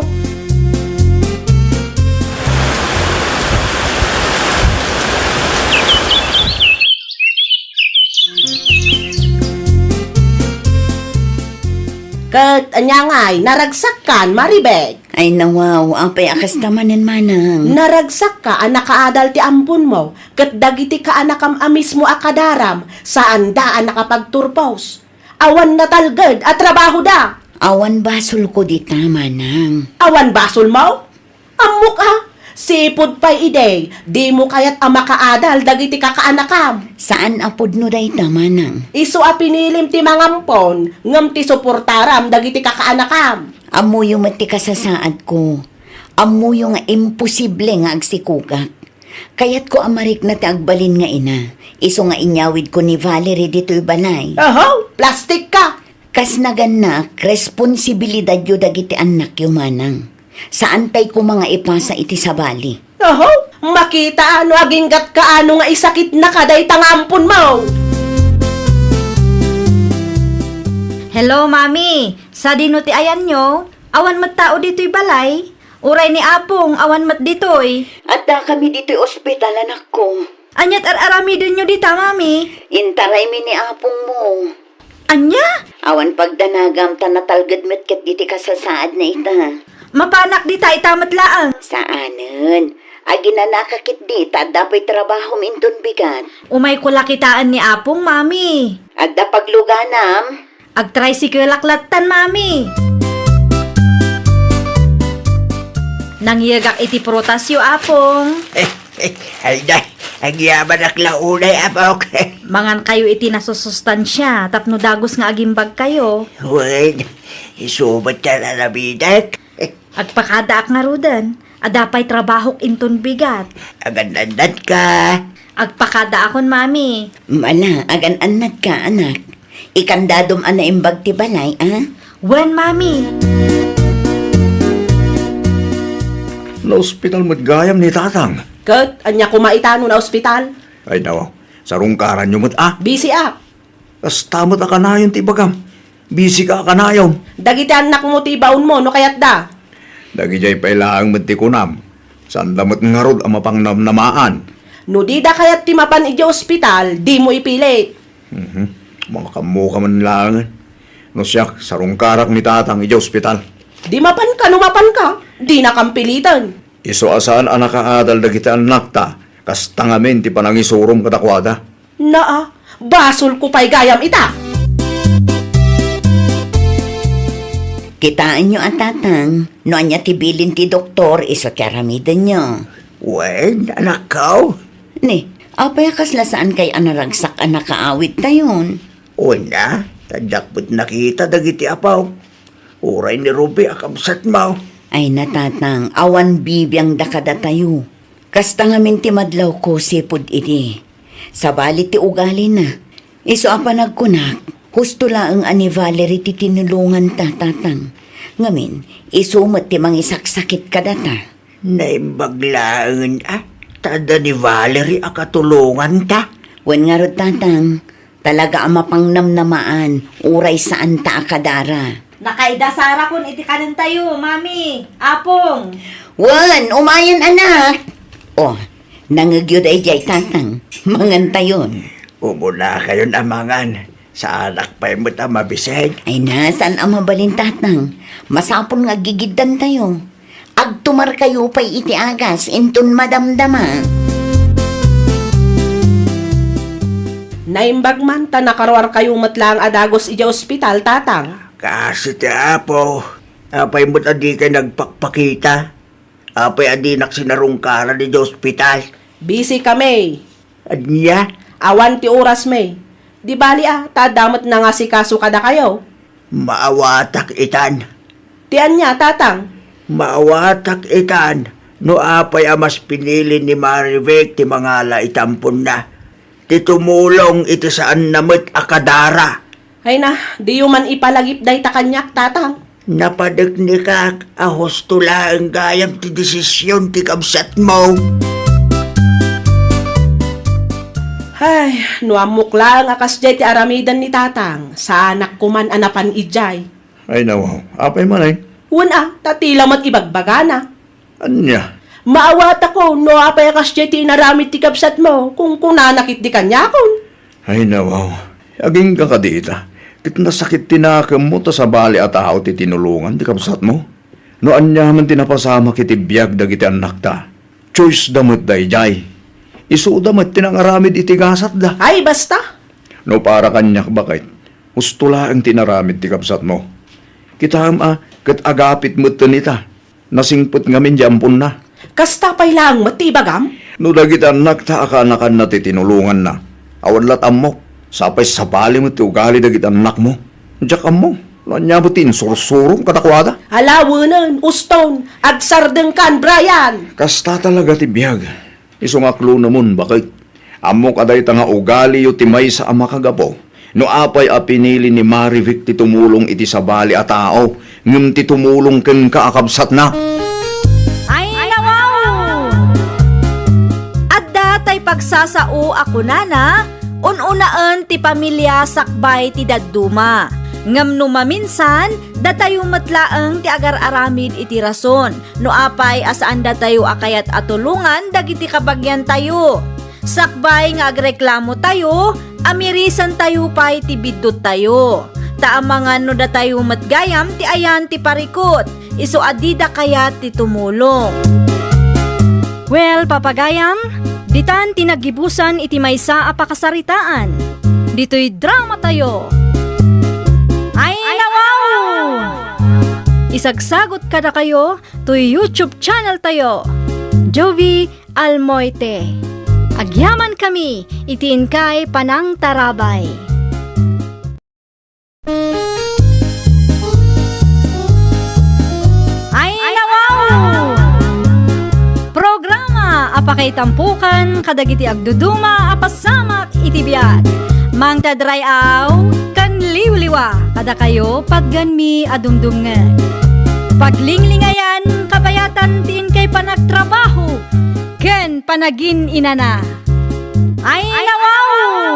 Ket ania ngay, naragsakkan, Maribek? Ay, nawaw, apay a kasta manen, Manang? Naragsakka a nakaadal ti amponmo, ket dagiti kaanakam a mismo a kadaram, saanda a nakapagturpos. Awan natalged a trabahoda. Awan basolko dita, Manang. Awan basolmo? Ammok a, sipud pay idi, dimo kayat a makaadal dagiti kakaanakam. Saan a pudno dayta, Manang. Isu a pinilim ti mangampon, ngem ti suportaram dagiti kakaanakam. Ammoyo met ti kasasaadko. Ammoyo nga imposible nga agsikogak. Kayatko a marikna ti agbalin nga ina, isu nga inyawidko ni Valerie ditoy balay. Ahaw, plastik ka! Kas nagannak, responsibilidadyo dagiti annakyo, Manang. Saantay koma nga ipasa iti sabali. Ahaw, makita no aginggatka ano nga isakitnaka dayta nga amponmo. Hello, Mami. Sadino ti ayanyo? Awan met tao ditoy balay? Uray ni Apong, awan met ditoy. Adda kami ditoy ospital, anakko. Aniat ar-aramidenyo dita, Mami? Intaraymi ni Apongmo. Ania? Awan pagdanagam ta natalged met ket diti kasasaadna ita. Mapanak dita ita met laeng. Saanen. Aginanaka ketdi ta adda pay trabahom inton bigat. Umayko la kitaen ni Apong, Mami. Adda pagluganam? Agtricycle-ak lattan, Mami. Nangyegak iti prutasyo, Apong. Ay, day, agyamanak la unay, Apok. Mangankayo iti nasusustansia tapno dagus nga agimbagkayo. Wen, isu met ti aramidek. Agpakadaak ngaruden. Adda pay trabahok inton bigat. Agan-annadka. Agpakadaakon, Mami. Mala, agan-annadka, anak. Ikandadom a naimbag ti balay, a? Wen, Mami. Naospital met gayam ni Tatang. Ket ania koma ita no naospital? Ay, nawa. Sarungkaranyo met, a? Busy, a. Kasta met a kanayon ti ibagam. Busy ka a kanayon. Dagiti annakmo ti ibaonmo no kayatda. Dagidiay pay laeng met ti kunam. Saanda met ngarud a mapangnamnamaan. No dida kayat ti mapan idiay ospital, dimo ipilit. Mhm. Makaammoka man laengen. No siak, sarungkarak ni Tatang idiay ospital. Di mapanka no mapanka, dinakam piliten. Isu a saan a nakaadal dagiti annakta, kasta ngamin ti panangisurom kadakuada. Naa, basolko pay gayam ita. Kitaenyo a, Tatang, no ania ti bilin ti doktor isu ti aramidenyo. Wen, anakko. Ni, apay a kasla saankay a naragsak a nakaawidtayon? Wen a, ta diak met nakita dagiti apo. Uray ni Ruby a kabsatmo. Ay na, Tatang, awan bibiangda kadatayo. Kasta ngamin ti madlawko sipud idi. Sabali ti ugalina. Isu a panagkunak, husto laeng a ni Valerie ti tinulonganta, Tatang. Ngamin, isu met ti mangisaksakit kadata. Naimbag laengen a, ta adda ni Valerie a katulonganta. Wen ngarud, Tatang, talaga a mapangnamnamaan, uray saanta a kadara. Nakaidasarakon iti kanentayo, Mami, Apong. Wen, umayen, anak. O, nangegyo daydiay, Tatang. Mangantayon. Umunakayon a mangan. Saanak pay met a mabisig. Ay na, saan a mabalin, Tatang? Masapul nga aggigiddantayo. Agtumarkayo pay iti agas, inton madamdama. Naimbag man ta nakaruarkayo met laeng a dagus idiay ospital, Tatang. Kaasi ti Apo, apay met a dikay nagpakpakita? Apay a dinak sinarungkaran idiay ospital? Busy kami. Ania? Awan ti oras, May. Di bali a, ta adda met nangasikaso kadakayo. Maawatak itan. Ti ania, Tatang? Maawatak itan no apay a mas pinili ni Marivic ti mangala iti amponna, ti tumulong iti saanna met a kadara. Ay na, diyo man ipalagip dayta kaniak, Tatang. Napadeknekak a husto laeng gayam ti desisyon ti kabsatmo. Ay, no ammok laeng a kasdiay ti aramiden ni Tatang, saanak koman a napan idiay. Ay, nawaw. Apay man ay? Wen a, ta tila met ibagbagana. Ania? Maawatako no apay a kasdiay ti inaramid ti kabsatmo, kunkunana ketdi kaniakon. Ay, nawaw. Agingga kadi ita. Ket nasakit ti nakemmo ta sabali a tao ti tinulongan ti kabsatmo. No ania man ti napasamak iti biag dagiti annakta, choice da met daydiay. Isuda met ti nangaramid iti gasatda. Ay, basta! No para kaniak, baket, husto laeng ti inaramid ti kabsatmo. Kitaem a, ket agapit metten ita. Nasingpet ngamin di amponna. Kasta pay laeng met ti ibagam? No dagiti annakta a kaanakanna ti tinulonganna, awan lat ammok. Sapay sabali met ti ugali dagiti annakmo. Diak ammo no ania met ti insursurom kadakuada. Ala, wenen, uston, agsardengkan, Brian! Kasta talaga ti biag. Isu nga aklunemon, baket. Ammok a dayta nga ugaliyo ti maysa a makagapu no apay a pinili ni Marivic ti tumulong iti sabali a tao ngem ti tumulong kenka a kabsatna. Ay, nawaw! Adda tay pagsasao a kunana, un-unaen ti pamilia sakbay ti dadduma. Ngem no maminsan, datayo met laeng ti agar-aramid iti rason. No apay a saandatayo a kayat a tulongan dagiti kabagiantayo. Sakbay nga agreklamotayo, amirisentayo pay ti bidduttayo. Ta amangan no datayo met gayam ti ayan ti parikut, isu a dida kayat ti tumulong. Well, papagayam, ditan ti naggibusan iti maysa a pakasaritaan. Ditoy dramatayo. Ay, nawaw! Isagsagot kadakayo toy YouTube channel tayo, Jovie Almoite. Agyamankami iti inkay panangtarabay. Ay, nawaw! Programa a pakaitampokan kadagiti agduduma a pasamak iti biag. Mangted ray-aw ken liwliwa kadakayo patgenmi a dumdumngeg. Paglinglingayan, kabayatan ti inkay panagtrabaho ken panagin-inana. Ay, nawaw!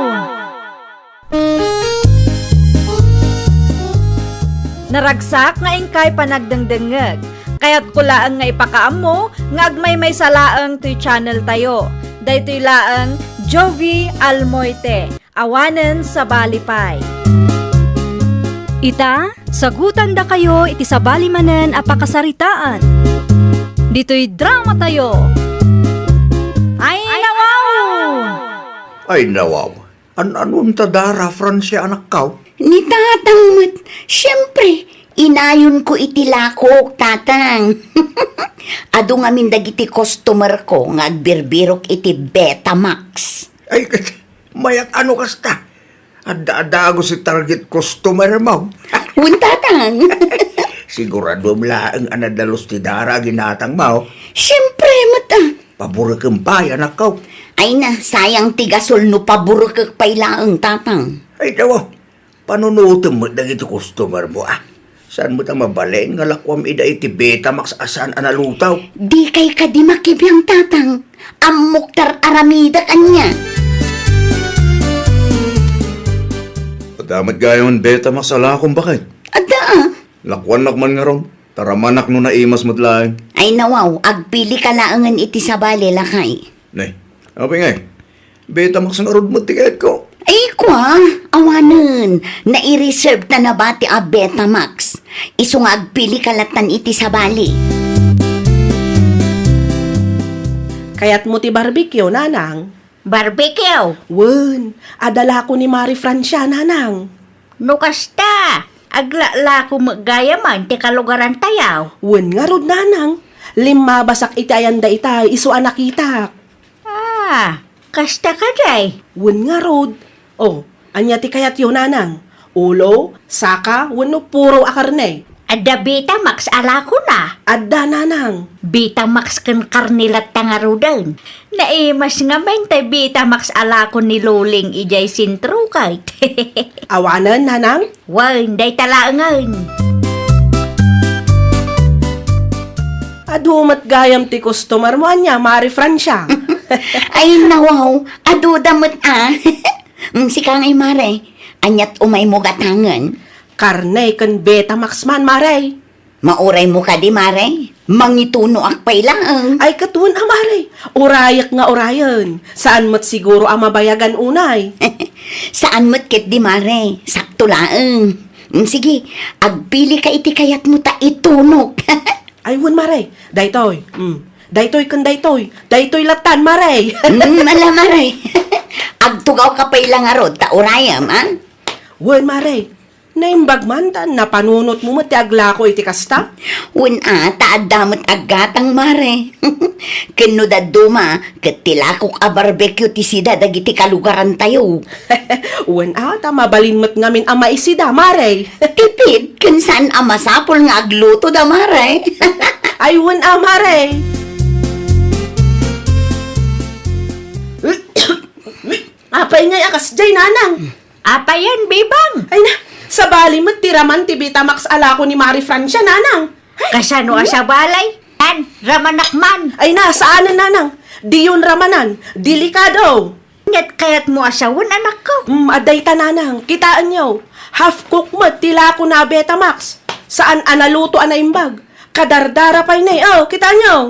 Naragsak nga inkay panagdengdengngeg. Kayatko laeng nga ipakaammo nga agmaymaysa laeng toy channel tayo. Daytoy laeng Jovie Almoite, awanen sabali pay. Ita, sagutandakayo iti sabali manen a pakasaritaan. Ditoy dramatayo. Ay, nawaw! Ay, nawaw. An-anuem ta dara, Francia, anakkaw? Ni tatang met, siempre, inayonko iti lakok, tatang. Adu ngamin dagiti customerko nga agbirbirok iti Betamax. Ay, mayat ano kasta? Adda-adda agos ti target customermo. Wen, tatang. Siguraduem laeng a nadalus ti dara a ginatangmo. Siempre met, a. Paborekem pay, anakko. Ay na, sayang ti gasol no paburkek pay laeng, Tatang. Ay, tawa, panunutem met dagiti customer mo, ah. Saan mo ta mabalin nga lakuam ida iti Betamax a saan a naluto? Dikay kadi makibiang, Tatang. Ammok ta ar-aramidek ania. Adda met gayam Betamax a lakom, baket? Adda, ah. Lakuannak man ngarud, ta ramanak no naimas met laeng. Ay nawaw, agpili ka laengen iti sabali, lakay. Nay, apay ngay? Betamax ngarud met ti kayatko. Ay, kua, awanen, nai-reserve ta na bati a Betamax. Isu nga agpili ka latan iti sabali. Kayatmo ti barbecue, Nanang? Barbecue? Wen, adda lako ni Mari Francia, Nanang. No kasta, aglalako met gayamen ti kalugarantayo. Wen ngarud, Nanang. Limmabasak iti ayan dayta, isu a nakitak. Ah, kasta kadi? Wen ngarud. O, ania ti kayatyo, Nanang? Ulo, saka, wenno puro a karne? Adda Betamax a lakona. Adda, Nanang. Betamax ken karne latta ngaruden. Naimas ngamin ti Betamax a lako ni Luling idiay sentro ket. Awanen, Nanang? Wen, dayta laengen. Adu met gayam ti customer mo, ania, Mari Francia? Ay, nawaw, aduda met, ah. Mm, sika ngay, Mare, aniat umaymo gatangen? Karne ken Betamax man, Mare. Mauraymo kadi, Mare? Mangitunoak pay laeng. Ay, ket wen a, Mare. Urayek nga urayen. Saan met siguro a mabayagan unay. Saan met ketdi, Mare. Sakto laeng. Mm, sige, agpili ka iti kayatmo ta itunok. Ay, wen, Mare. Daytoy. Mm. Daytoy ken daytoy. Daytoy latan, Mare. Mm, ala, Mare. Agtugaw ka pay la ngarud ta urayem, a? Wen, Mare. Naimbag man ta napanunotmo met ti aglako iti kasta? Wen a, ta adda met aggatang, Mare. Ken no dadduma, ket ti lakok a barbecue ti sida dagiti kalugarantayo. Wen a, ta mabalin met ngamin a maisida, Mare. Tipid, ken saan a masapul nga agluto da, Mare. Ay, wen a, Mare. Apay ngay a kasdiay, Nanang? Apayen, Bebang? Ay na, sabali met ti raman ti Betamax a lako ni Mari Francia, Nanang. Ay, kasano a sabali? An, ramanak man. Ay na, saanen, Nanang. Diyon ramanan. Delikado. Ket kayatmo a sawen, anakko? Hmm, adda ita, Nanang. Kitaenyo. Half cook met ti lako na Betamax. Saan a naluto a naimbag. Kadardara pay ne. Oh, kitaenyo.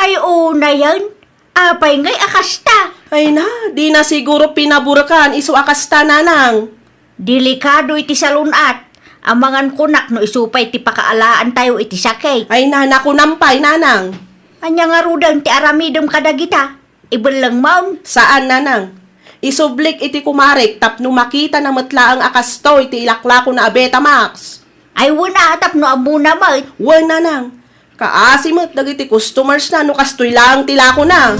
Ay, unayen. Apay ngay a kasta? Ay na, dina siguro pinaburkan isu a kasta, Nanang. Delikado iti salun-at. Amangan kunak no isu pay ti pakaalaantayo iti sakit. Ay na, nakunam pay, Nanang. Ania ngaruden ti aramidem kadagita? Ibellengmon? Saan, Nanang. Isublik iti kumarek tapno makitana met laeng a kastoy ti ilaklakona a Betamax. Ay, wen a, tapno ammona met. Wen, Nanang. Kaasi met dagiti customers na no kastoy laeng ti lakona.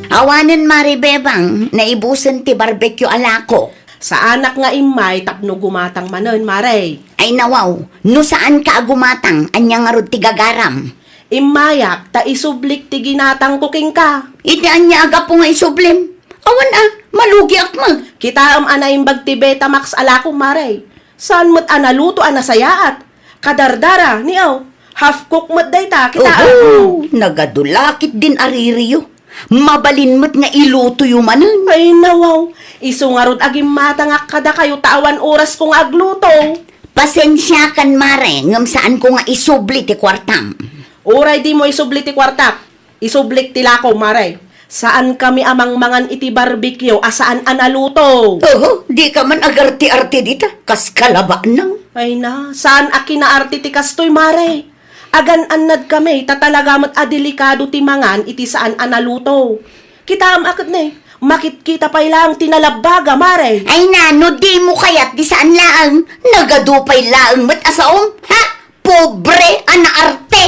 Awanen, Mari Bebang, naibusen ti barbecue a lako. Saanak nga immay tapno gumatang manen, Mare. Ay, nawaw, no saanka a gumatang, ania ngarud ti gagaram? Immayak ta isublik ti ginatangko kenka. Iti ania a gapu nga isublim? Awan a, malugiak met. Kitaem a naimbag ti Betamax a lakom, Mare. Saan met a naluto a nasayaat. Kadardara, ni aw. Half cook met dayta, kitaem. Oho, nagadu la ketdin a ririyo. Mabalin met nga ilutoyo manen. Ay, nawaw. Isu ngarud a gimmatangak kadakayo ta awan orasko nga agluto. Pasensiakan, Mare, ngem saanko nga isubli ti kuartam. Uray dimo isubli ti kuartak, isublik ti lakom, Mare. Saankami a mangmangan iti barbecue a saan a naluto. Oho, dika man agarte-arte dita, kas kalabanang. Ay na, saan a kinaarte ti kastoy, Mare. Agan-annadkami ta talaga met a delikado ti mangan iti saan a naluto. Kitaem a ket ne, makitkita pay laeng ti nalabbaga, Mare. Ay na, no dimo kayat ti saan laeng, nagadu pay laeng met a saom, ha? Pobre a naarte!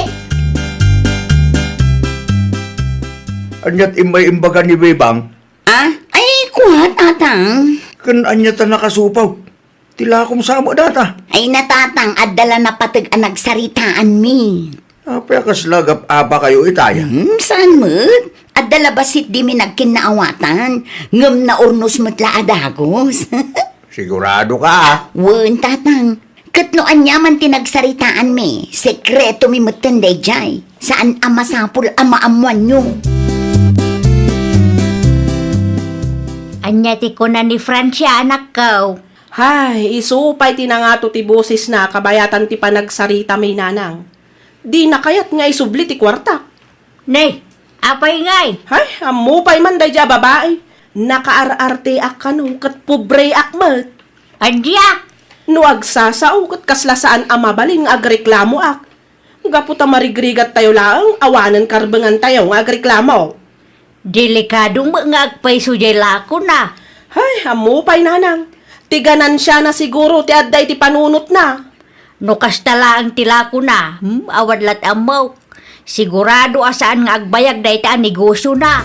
Aniat immay imbaga ni Bebang? Ah? Ay, kua, Tatang. Ken ania ta nakasupaw? Ti lakom sa met data. Ay na, Tatang, adda la napateg a nagsaritaanmi. Apay a kasla agap-apakayo itay? Hmm, saan met? Adda la bassit dimi nagkinnaawatan, ngem naurnos met la a dagus. Sigurado ka, a? Wen, Tatang. Ket no aniaman ti nagsaritaanmi, sekretomi metten daydiay. Saan a masapul a maammoanyo. Ania ti kuna ni Francia, anakko? Hay, isu pay ti nangato ti bosesna kabayatan ti panagsaritami, nanang. Dina kayat nga isubli ti kuartak. Ne, apay ngay? Hay, ammo pay man daydiay a babai. Nakaar-arteak kano ket pobreak met. Ania? No agsasao ket kasla saan a mabalin nga agreklamoak. Gapu ta marigrigattayo laeng, awanen karbengantayo nga agreklamo. Delikado met nga agpayso diay lakona. Hay, ammo pay, nanang. Ti ganansiana siguro ti adda iti panunotna. No kasta laeng ti lakona, hmm, awan lat ammok. Sigurado a saan nga agbayag dayta a negosiona.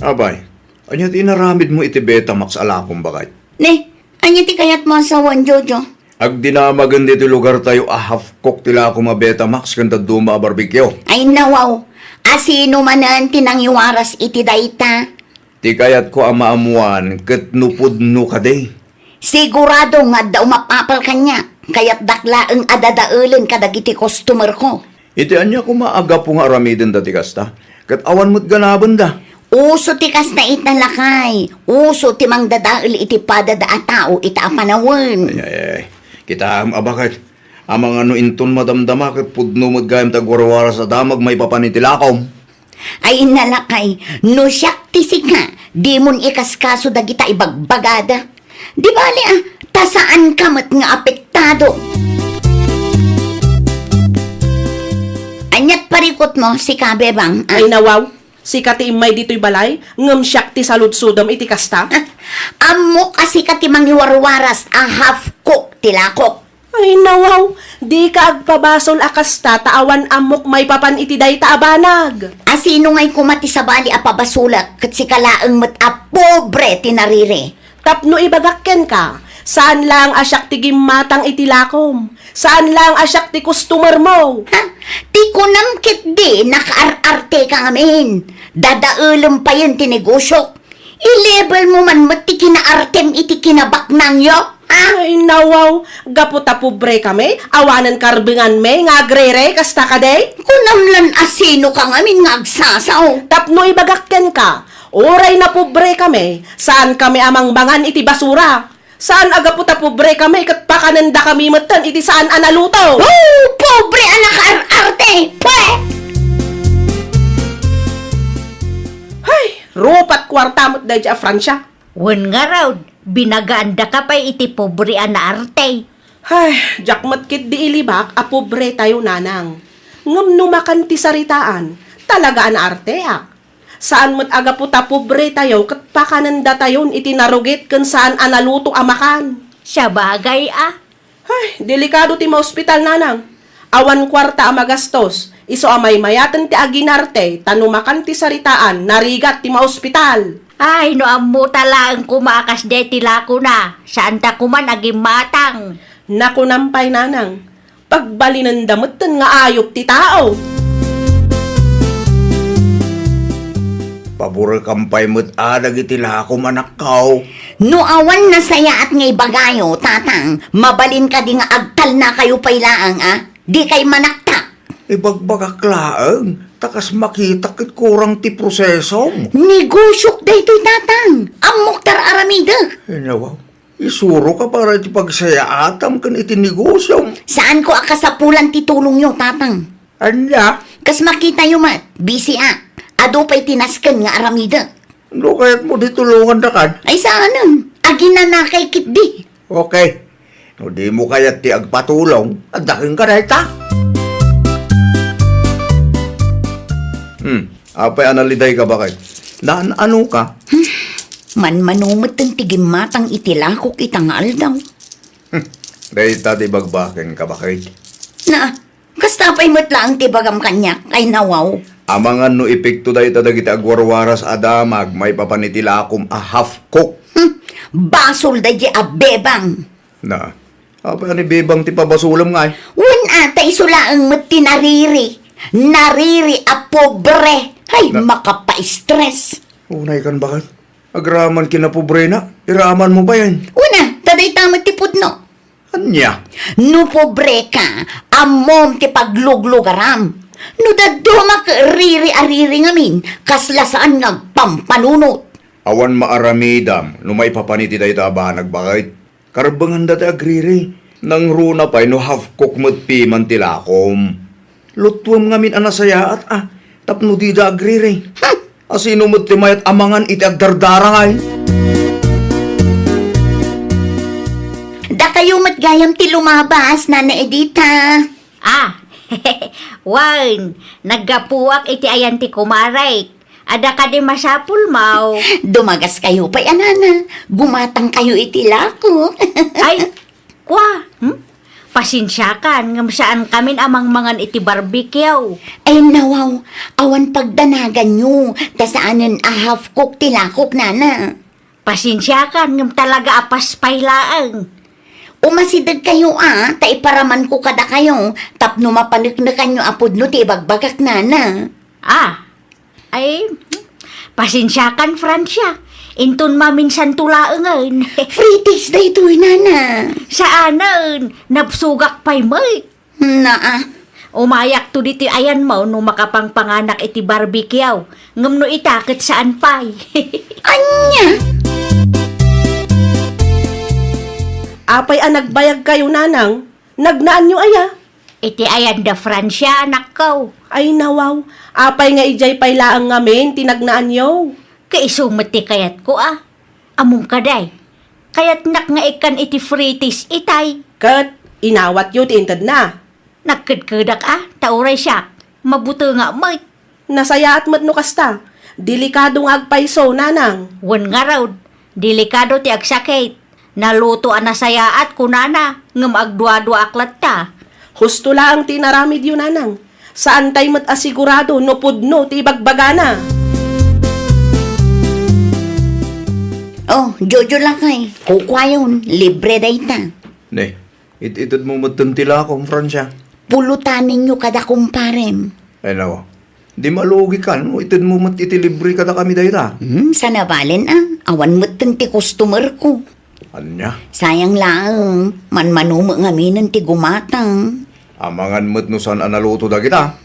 Apay, ania ti inaramidmo iti Betamax a lakom, baket? Ne, ania ti kayatmo a sawen, Jojo? Agdinamagen ditoy lugartayo a half cook ti lakom a Betamax ken dadduma a barbecue. Ay, nawaw. A sino manen ti nangiwaras iti dayta? Ti kayatko a maammoan ket no pudno kadi. Sigurado nga adda umap-apal kaniak. Kayatdak laeng a dadaelen kadagiti customerko. Iti ania koma a gapu nga aramidenda ti kasta? Ket awan met ganabenda. Uso ti kasta ita, lakay. Uso ti mangdadael iti padada a tao ita a panawen. Ay, ay, ay. Kitaem a baket. Amangan no inton madamdama ket pudno met gayam ti agwarwaras a damag maipapan iti lakom. Ay, lakay, no siak ti sika, dimon ikaskaso dagita ibagbagada. Di bali, a, ta saanka met nga apektado. Aniat parikutmo, sika, Bebang, a? Ay, nawaw, sika ti immay ditoy balay, ngem siak ti saludsodem iti kasta? Ammok a sika ti mangiwarwaras a half cook ti lakok. Ay, nawaw, dika agpabasol a kasta ta awan ammok maipapan iti dayta a banag. A sino ngay koma ti sabali a pabasolak ket sika laeng met a pobre ti nariri? Tapno ibagak kenka, saan laeng a siak ti gimmatang iti lakom. Saan laeng a siak ti customer mo. Ha? Ti kunam ketdi, nakaar-arte ka ngamin. Dadaelem payen ti negosiok. I-level mo man met ti kinaartem iti kinabaknangyo, ha? Ay, nawaw, gapu ta pobre kami, awanen karbenganmi nga agrere, kasta kadi? Kunam lan a sino ka ngamin nga agsasao. Tapno ibagak kenka, uray napobre kami, saan kami a mangmangan iti basura. Saan a gapu ta pobre kami ket pakanendakami metten iti saan a naluto. Oh, pobre a nakaar-arte! Pwe! Hay, rupat kuarta met daydiay a Francia. Wen ngarud, binagaandaka pay iti pobre a naarte. Hay, diak met ketdi ilibak a pobre tayo, nanang. Ngem no makan ti saritaan, talaga a naarteak. Saan met a gapu ta pobre tayo ket pakanendatayon iti narugit ken saan a naluto a makan. Sabagay a. Ay, delikado ti maospital, nanang. Awan kuarta a magastos, isu a maymayaten ti aginarte, ta no makan ti saritaan, narigat ti maospital. Ay, no ammota laeng koma a kasdiay ti lakona, saanta koman a gimmatang. Nakunam pay, nanang. Pagbalinenda metten nga ayup ti tao. Paborekam pay met a dagiti lakom, anakko. No awan nasayaat nga ibagayo, tatang, mabalin kadi nga agtalnakayo pay laeng, a? Dikay manaktak. Ibagbagak laeng, ta kas makitak ket kurang ti prosesom. Negosiok daytoy, tatang. Ammok ta ar-aramidek. Ay, nawaw. Isuroka para iti pagsayaatam ken iti negosiom. Saanko a kasapulan ti tulongyo, tatang. Ania? Kas makitayo met, bisiak. Adu pay ti nasken nga aramidek. No kayatmo di tulongandakan? Ay, saanen. Aginanakay ketdi. Okay. No dimo kayat ti agpatulong, adda kenka dayta. Hmm. Apay a nalidayka, baket? Naan-anoka? Hmm, manmano metten ti gimmatang iti lakok ita nga aldaw. Hmm, dayta ti bagbakenka, baket. Na, kasta pay met laeng ti bagam kaniak, ay nawaw. Amangan no epekto dayta dagiti agwarwaras a damag maipapan iti lakom a half cook. Hmm, basol daydi a bebang. Na, Apay a ni Bebang ti pabasolem ngay? Wen a, ta isu laeng met ti nariri. Nariri a pobre. Hay, na- makapa-stress. Unay kan baket. Agraman kinapobrena, iraman mo pay. Wen a, ta dayta met ti pudno. Ania? No pobre ka, ammom ti pagluglugaram. No dadduma ket riri a riri ngamin, kasla saan nga agpampanunot. Awan maaramidam no maipapan iti dayta a banag, baket. Karbenganda ti agriri. Nangruna pay no half cook met piman ti lakom. Luttuem ngamin a nasayaat a, tapno dida agriri. Hmm. Asino met ti mayat a mangan iti agdardarangay? Dakayo met gayam ti lumabas, Nana Edita. Ah, wen, naggapuak iti ayan ti kumarek. Adda kadi masapulmo? Dumagaskayo pay a, Nana. Gumatangkayo iti lako. Ay, kua, hmm? Pasensiakan, ngem saankamin a mangmangan iti barbecue. Ay, nawaw, awan pagdanaganyo, ta saanen a half cook ti lakok, Nana. Pasensiakan, ngem talaga a paspay laeng. Umasidegkayo a, ta iparamanko kadakayo, tapno mapaneknekanyo a pudno ti ibagbagak, Nana. Ah, ay, pasensiakan, Francia. Inton maminsanto laengen. Frites daytoy, Nana. Saanen, nabsogak pay met. Naa. Umayakto ditoy ayanmo no makapangpanganak iti barbecue. Ngem no ita, ket saan pay. Ania? Apay a nagbayagkayo, Nanang? Nagnaanyo aya? Iti ayan da Francia, anakko. Ay, nawaw. Apay nga idiay pay laeng ngamin ti nagnaanyo? Kaisu met ti kayatko, a. Ammom kadi, kayatnak nga ikkan iti Frites itay. Ket inawatyo ti intedna. Nagkedkedak a, ta uray siak, mabutengak met. Nasayaat met no kasta. Delikado nga agpayso, Nanang. Wen ngarud, delikado ti agsakit. Naluto a nasayaat, kunana, ngem agduaduaak latta. Husto laeng ti inaramidyo, Nanang. Saantay met a sigurado no pudno ti ibagbagana. Oh, Jojo lakay, kukuayon, libre dayta. Ne, it-itedmo metten ti lakom, Francia. Pulutanenyo kada kumparem. Ay, nawa. Di malugikan no itedmo met iti libre kadakami dayta. Hmm, sanabalen a, awan metten ti customer ko. Ania? Sayang laeng, manmano met ngaminen ti gumatang. Amangan met no saan a naluto dagita.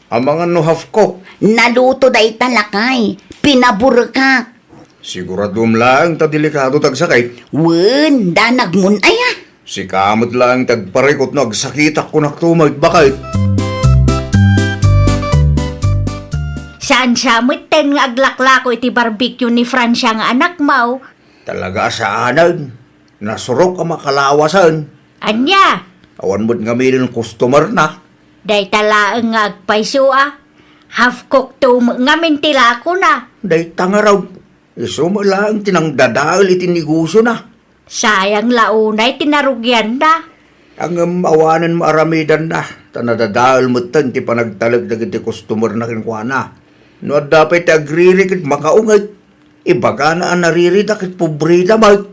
Amangan no half cook. Naluto dayta lakay, pinaburkak. Siguraduem laeng ta delikado ti agsakit. Wen, danagmon aya. Sika met laeng ti agparikut no agsakitak, kunak to, maibaket. Saan sa metten nga aglaklako iti barbecue ni Francia nga anakmo? Talaga a saanen. Nasurok a makalawasen. Ania? Awan met ngaminen customer na. Dayta laeng nga agpayso a. Half cook to met ngamin ti lakona. Dayta ngarud. Isu met laeng ti nangdadael iti negosiona. Sayang la unay ti narugianna. Ngem awanen maaramidanna, ta nadadael metten ti panagtalek dagiti customerna kenkuana. No adda pay ti agriri ket makaunget, ibagana a naririda ket pobreda met.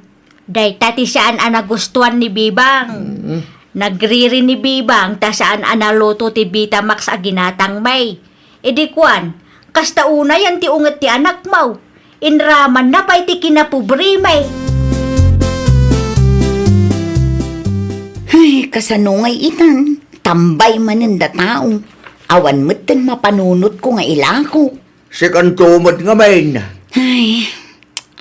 Dayta ti saan a nagustuan ni Bibang. Mm. Nagriri ni Bibang ta saan a naluto ti Vitamax a ginatangmi. Idi kuan, kasta unayen ti unget ti anakmo. Inramanna pay ti kinapobremi. Ay, kasano ngay itan? Tambay manen da tao. Awan metten mapanunotko nga ilako. Sikanto met ngamin. Ay,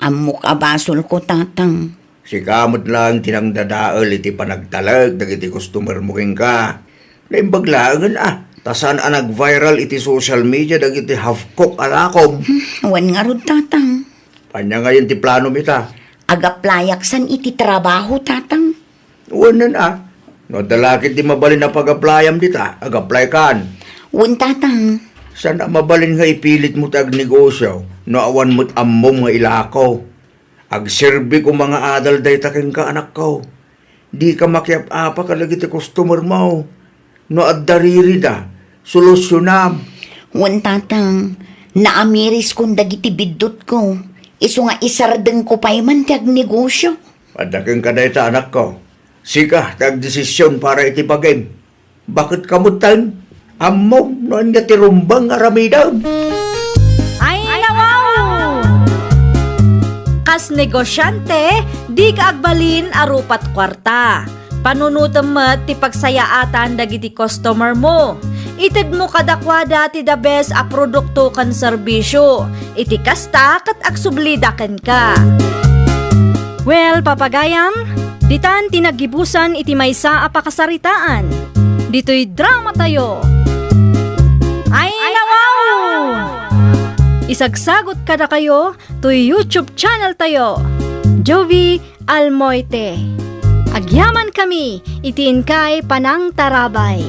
ammok a basolko, Tatang. Sika met laeng ti nangdadael iti panagtalek dagiti customermo kenka. Naimbag laengen a, ta saan a nag-viral iti social media dagiti half-cook a lakom. Hmm, wen ngarud, Tatang. Ania ngayen ti planom ita? Ag-applyak san iti trabaho, Tatang. Wen a, no adda la ketdi mabalin a pag-applyam dita, ag-applykan. Wen, Tatang. Saan a mabalin nga ipilitmo ti agnegosyo no awan met ammom nga ilako? Agserbi koma nga adal dayta kenka, anakko. Dika makiap-apa kadagiti customermo. No adda ririda, solusionam. Wen, Tatang, naamiriskon dagiti biddutko. Isu nga isardengko pay man ti agnegosyo. Adda kenka dayta, anakko. Sika ti agdesisyon para iti bagim. Baket ka metten, ammom no ania ti rumbeng nga aramidem. Ay, nawaw! Kas negosyante, dika agbalin a rupat kuarta. Panunotem met ti pagsayaatan dagiti customer mo. Itedmo kadakuada ti the best a produkto ken serbisyo. Iti kasta, ket agsublida kenka. Well, papagayam, ditan ti naggibusan iti maysa a pakasaritaan. Ditoy drama tayo. Ay, nawaw! Isagsagot kadakayo toy YouTube channel tayo, Jovie Almoite. Agyaman kami iti inkay panangtarabay.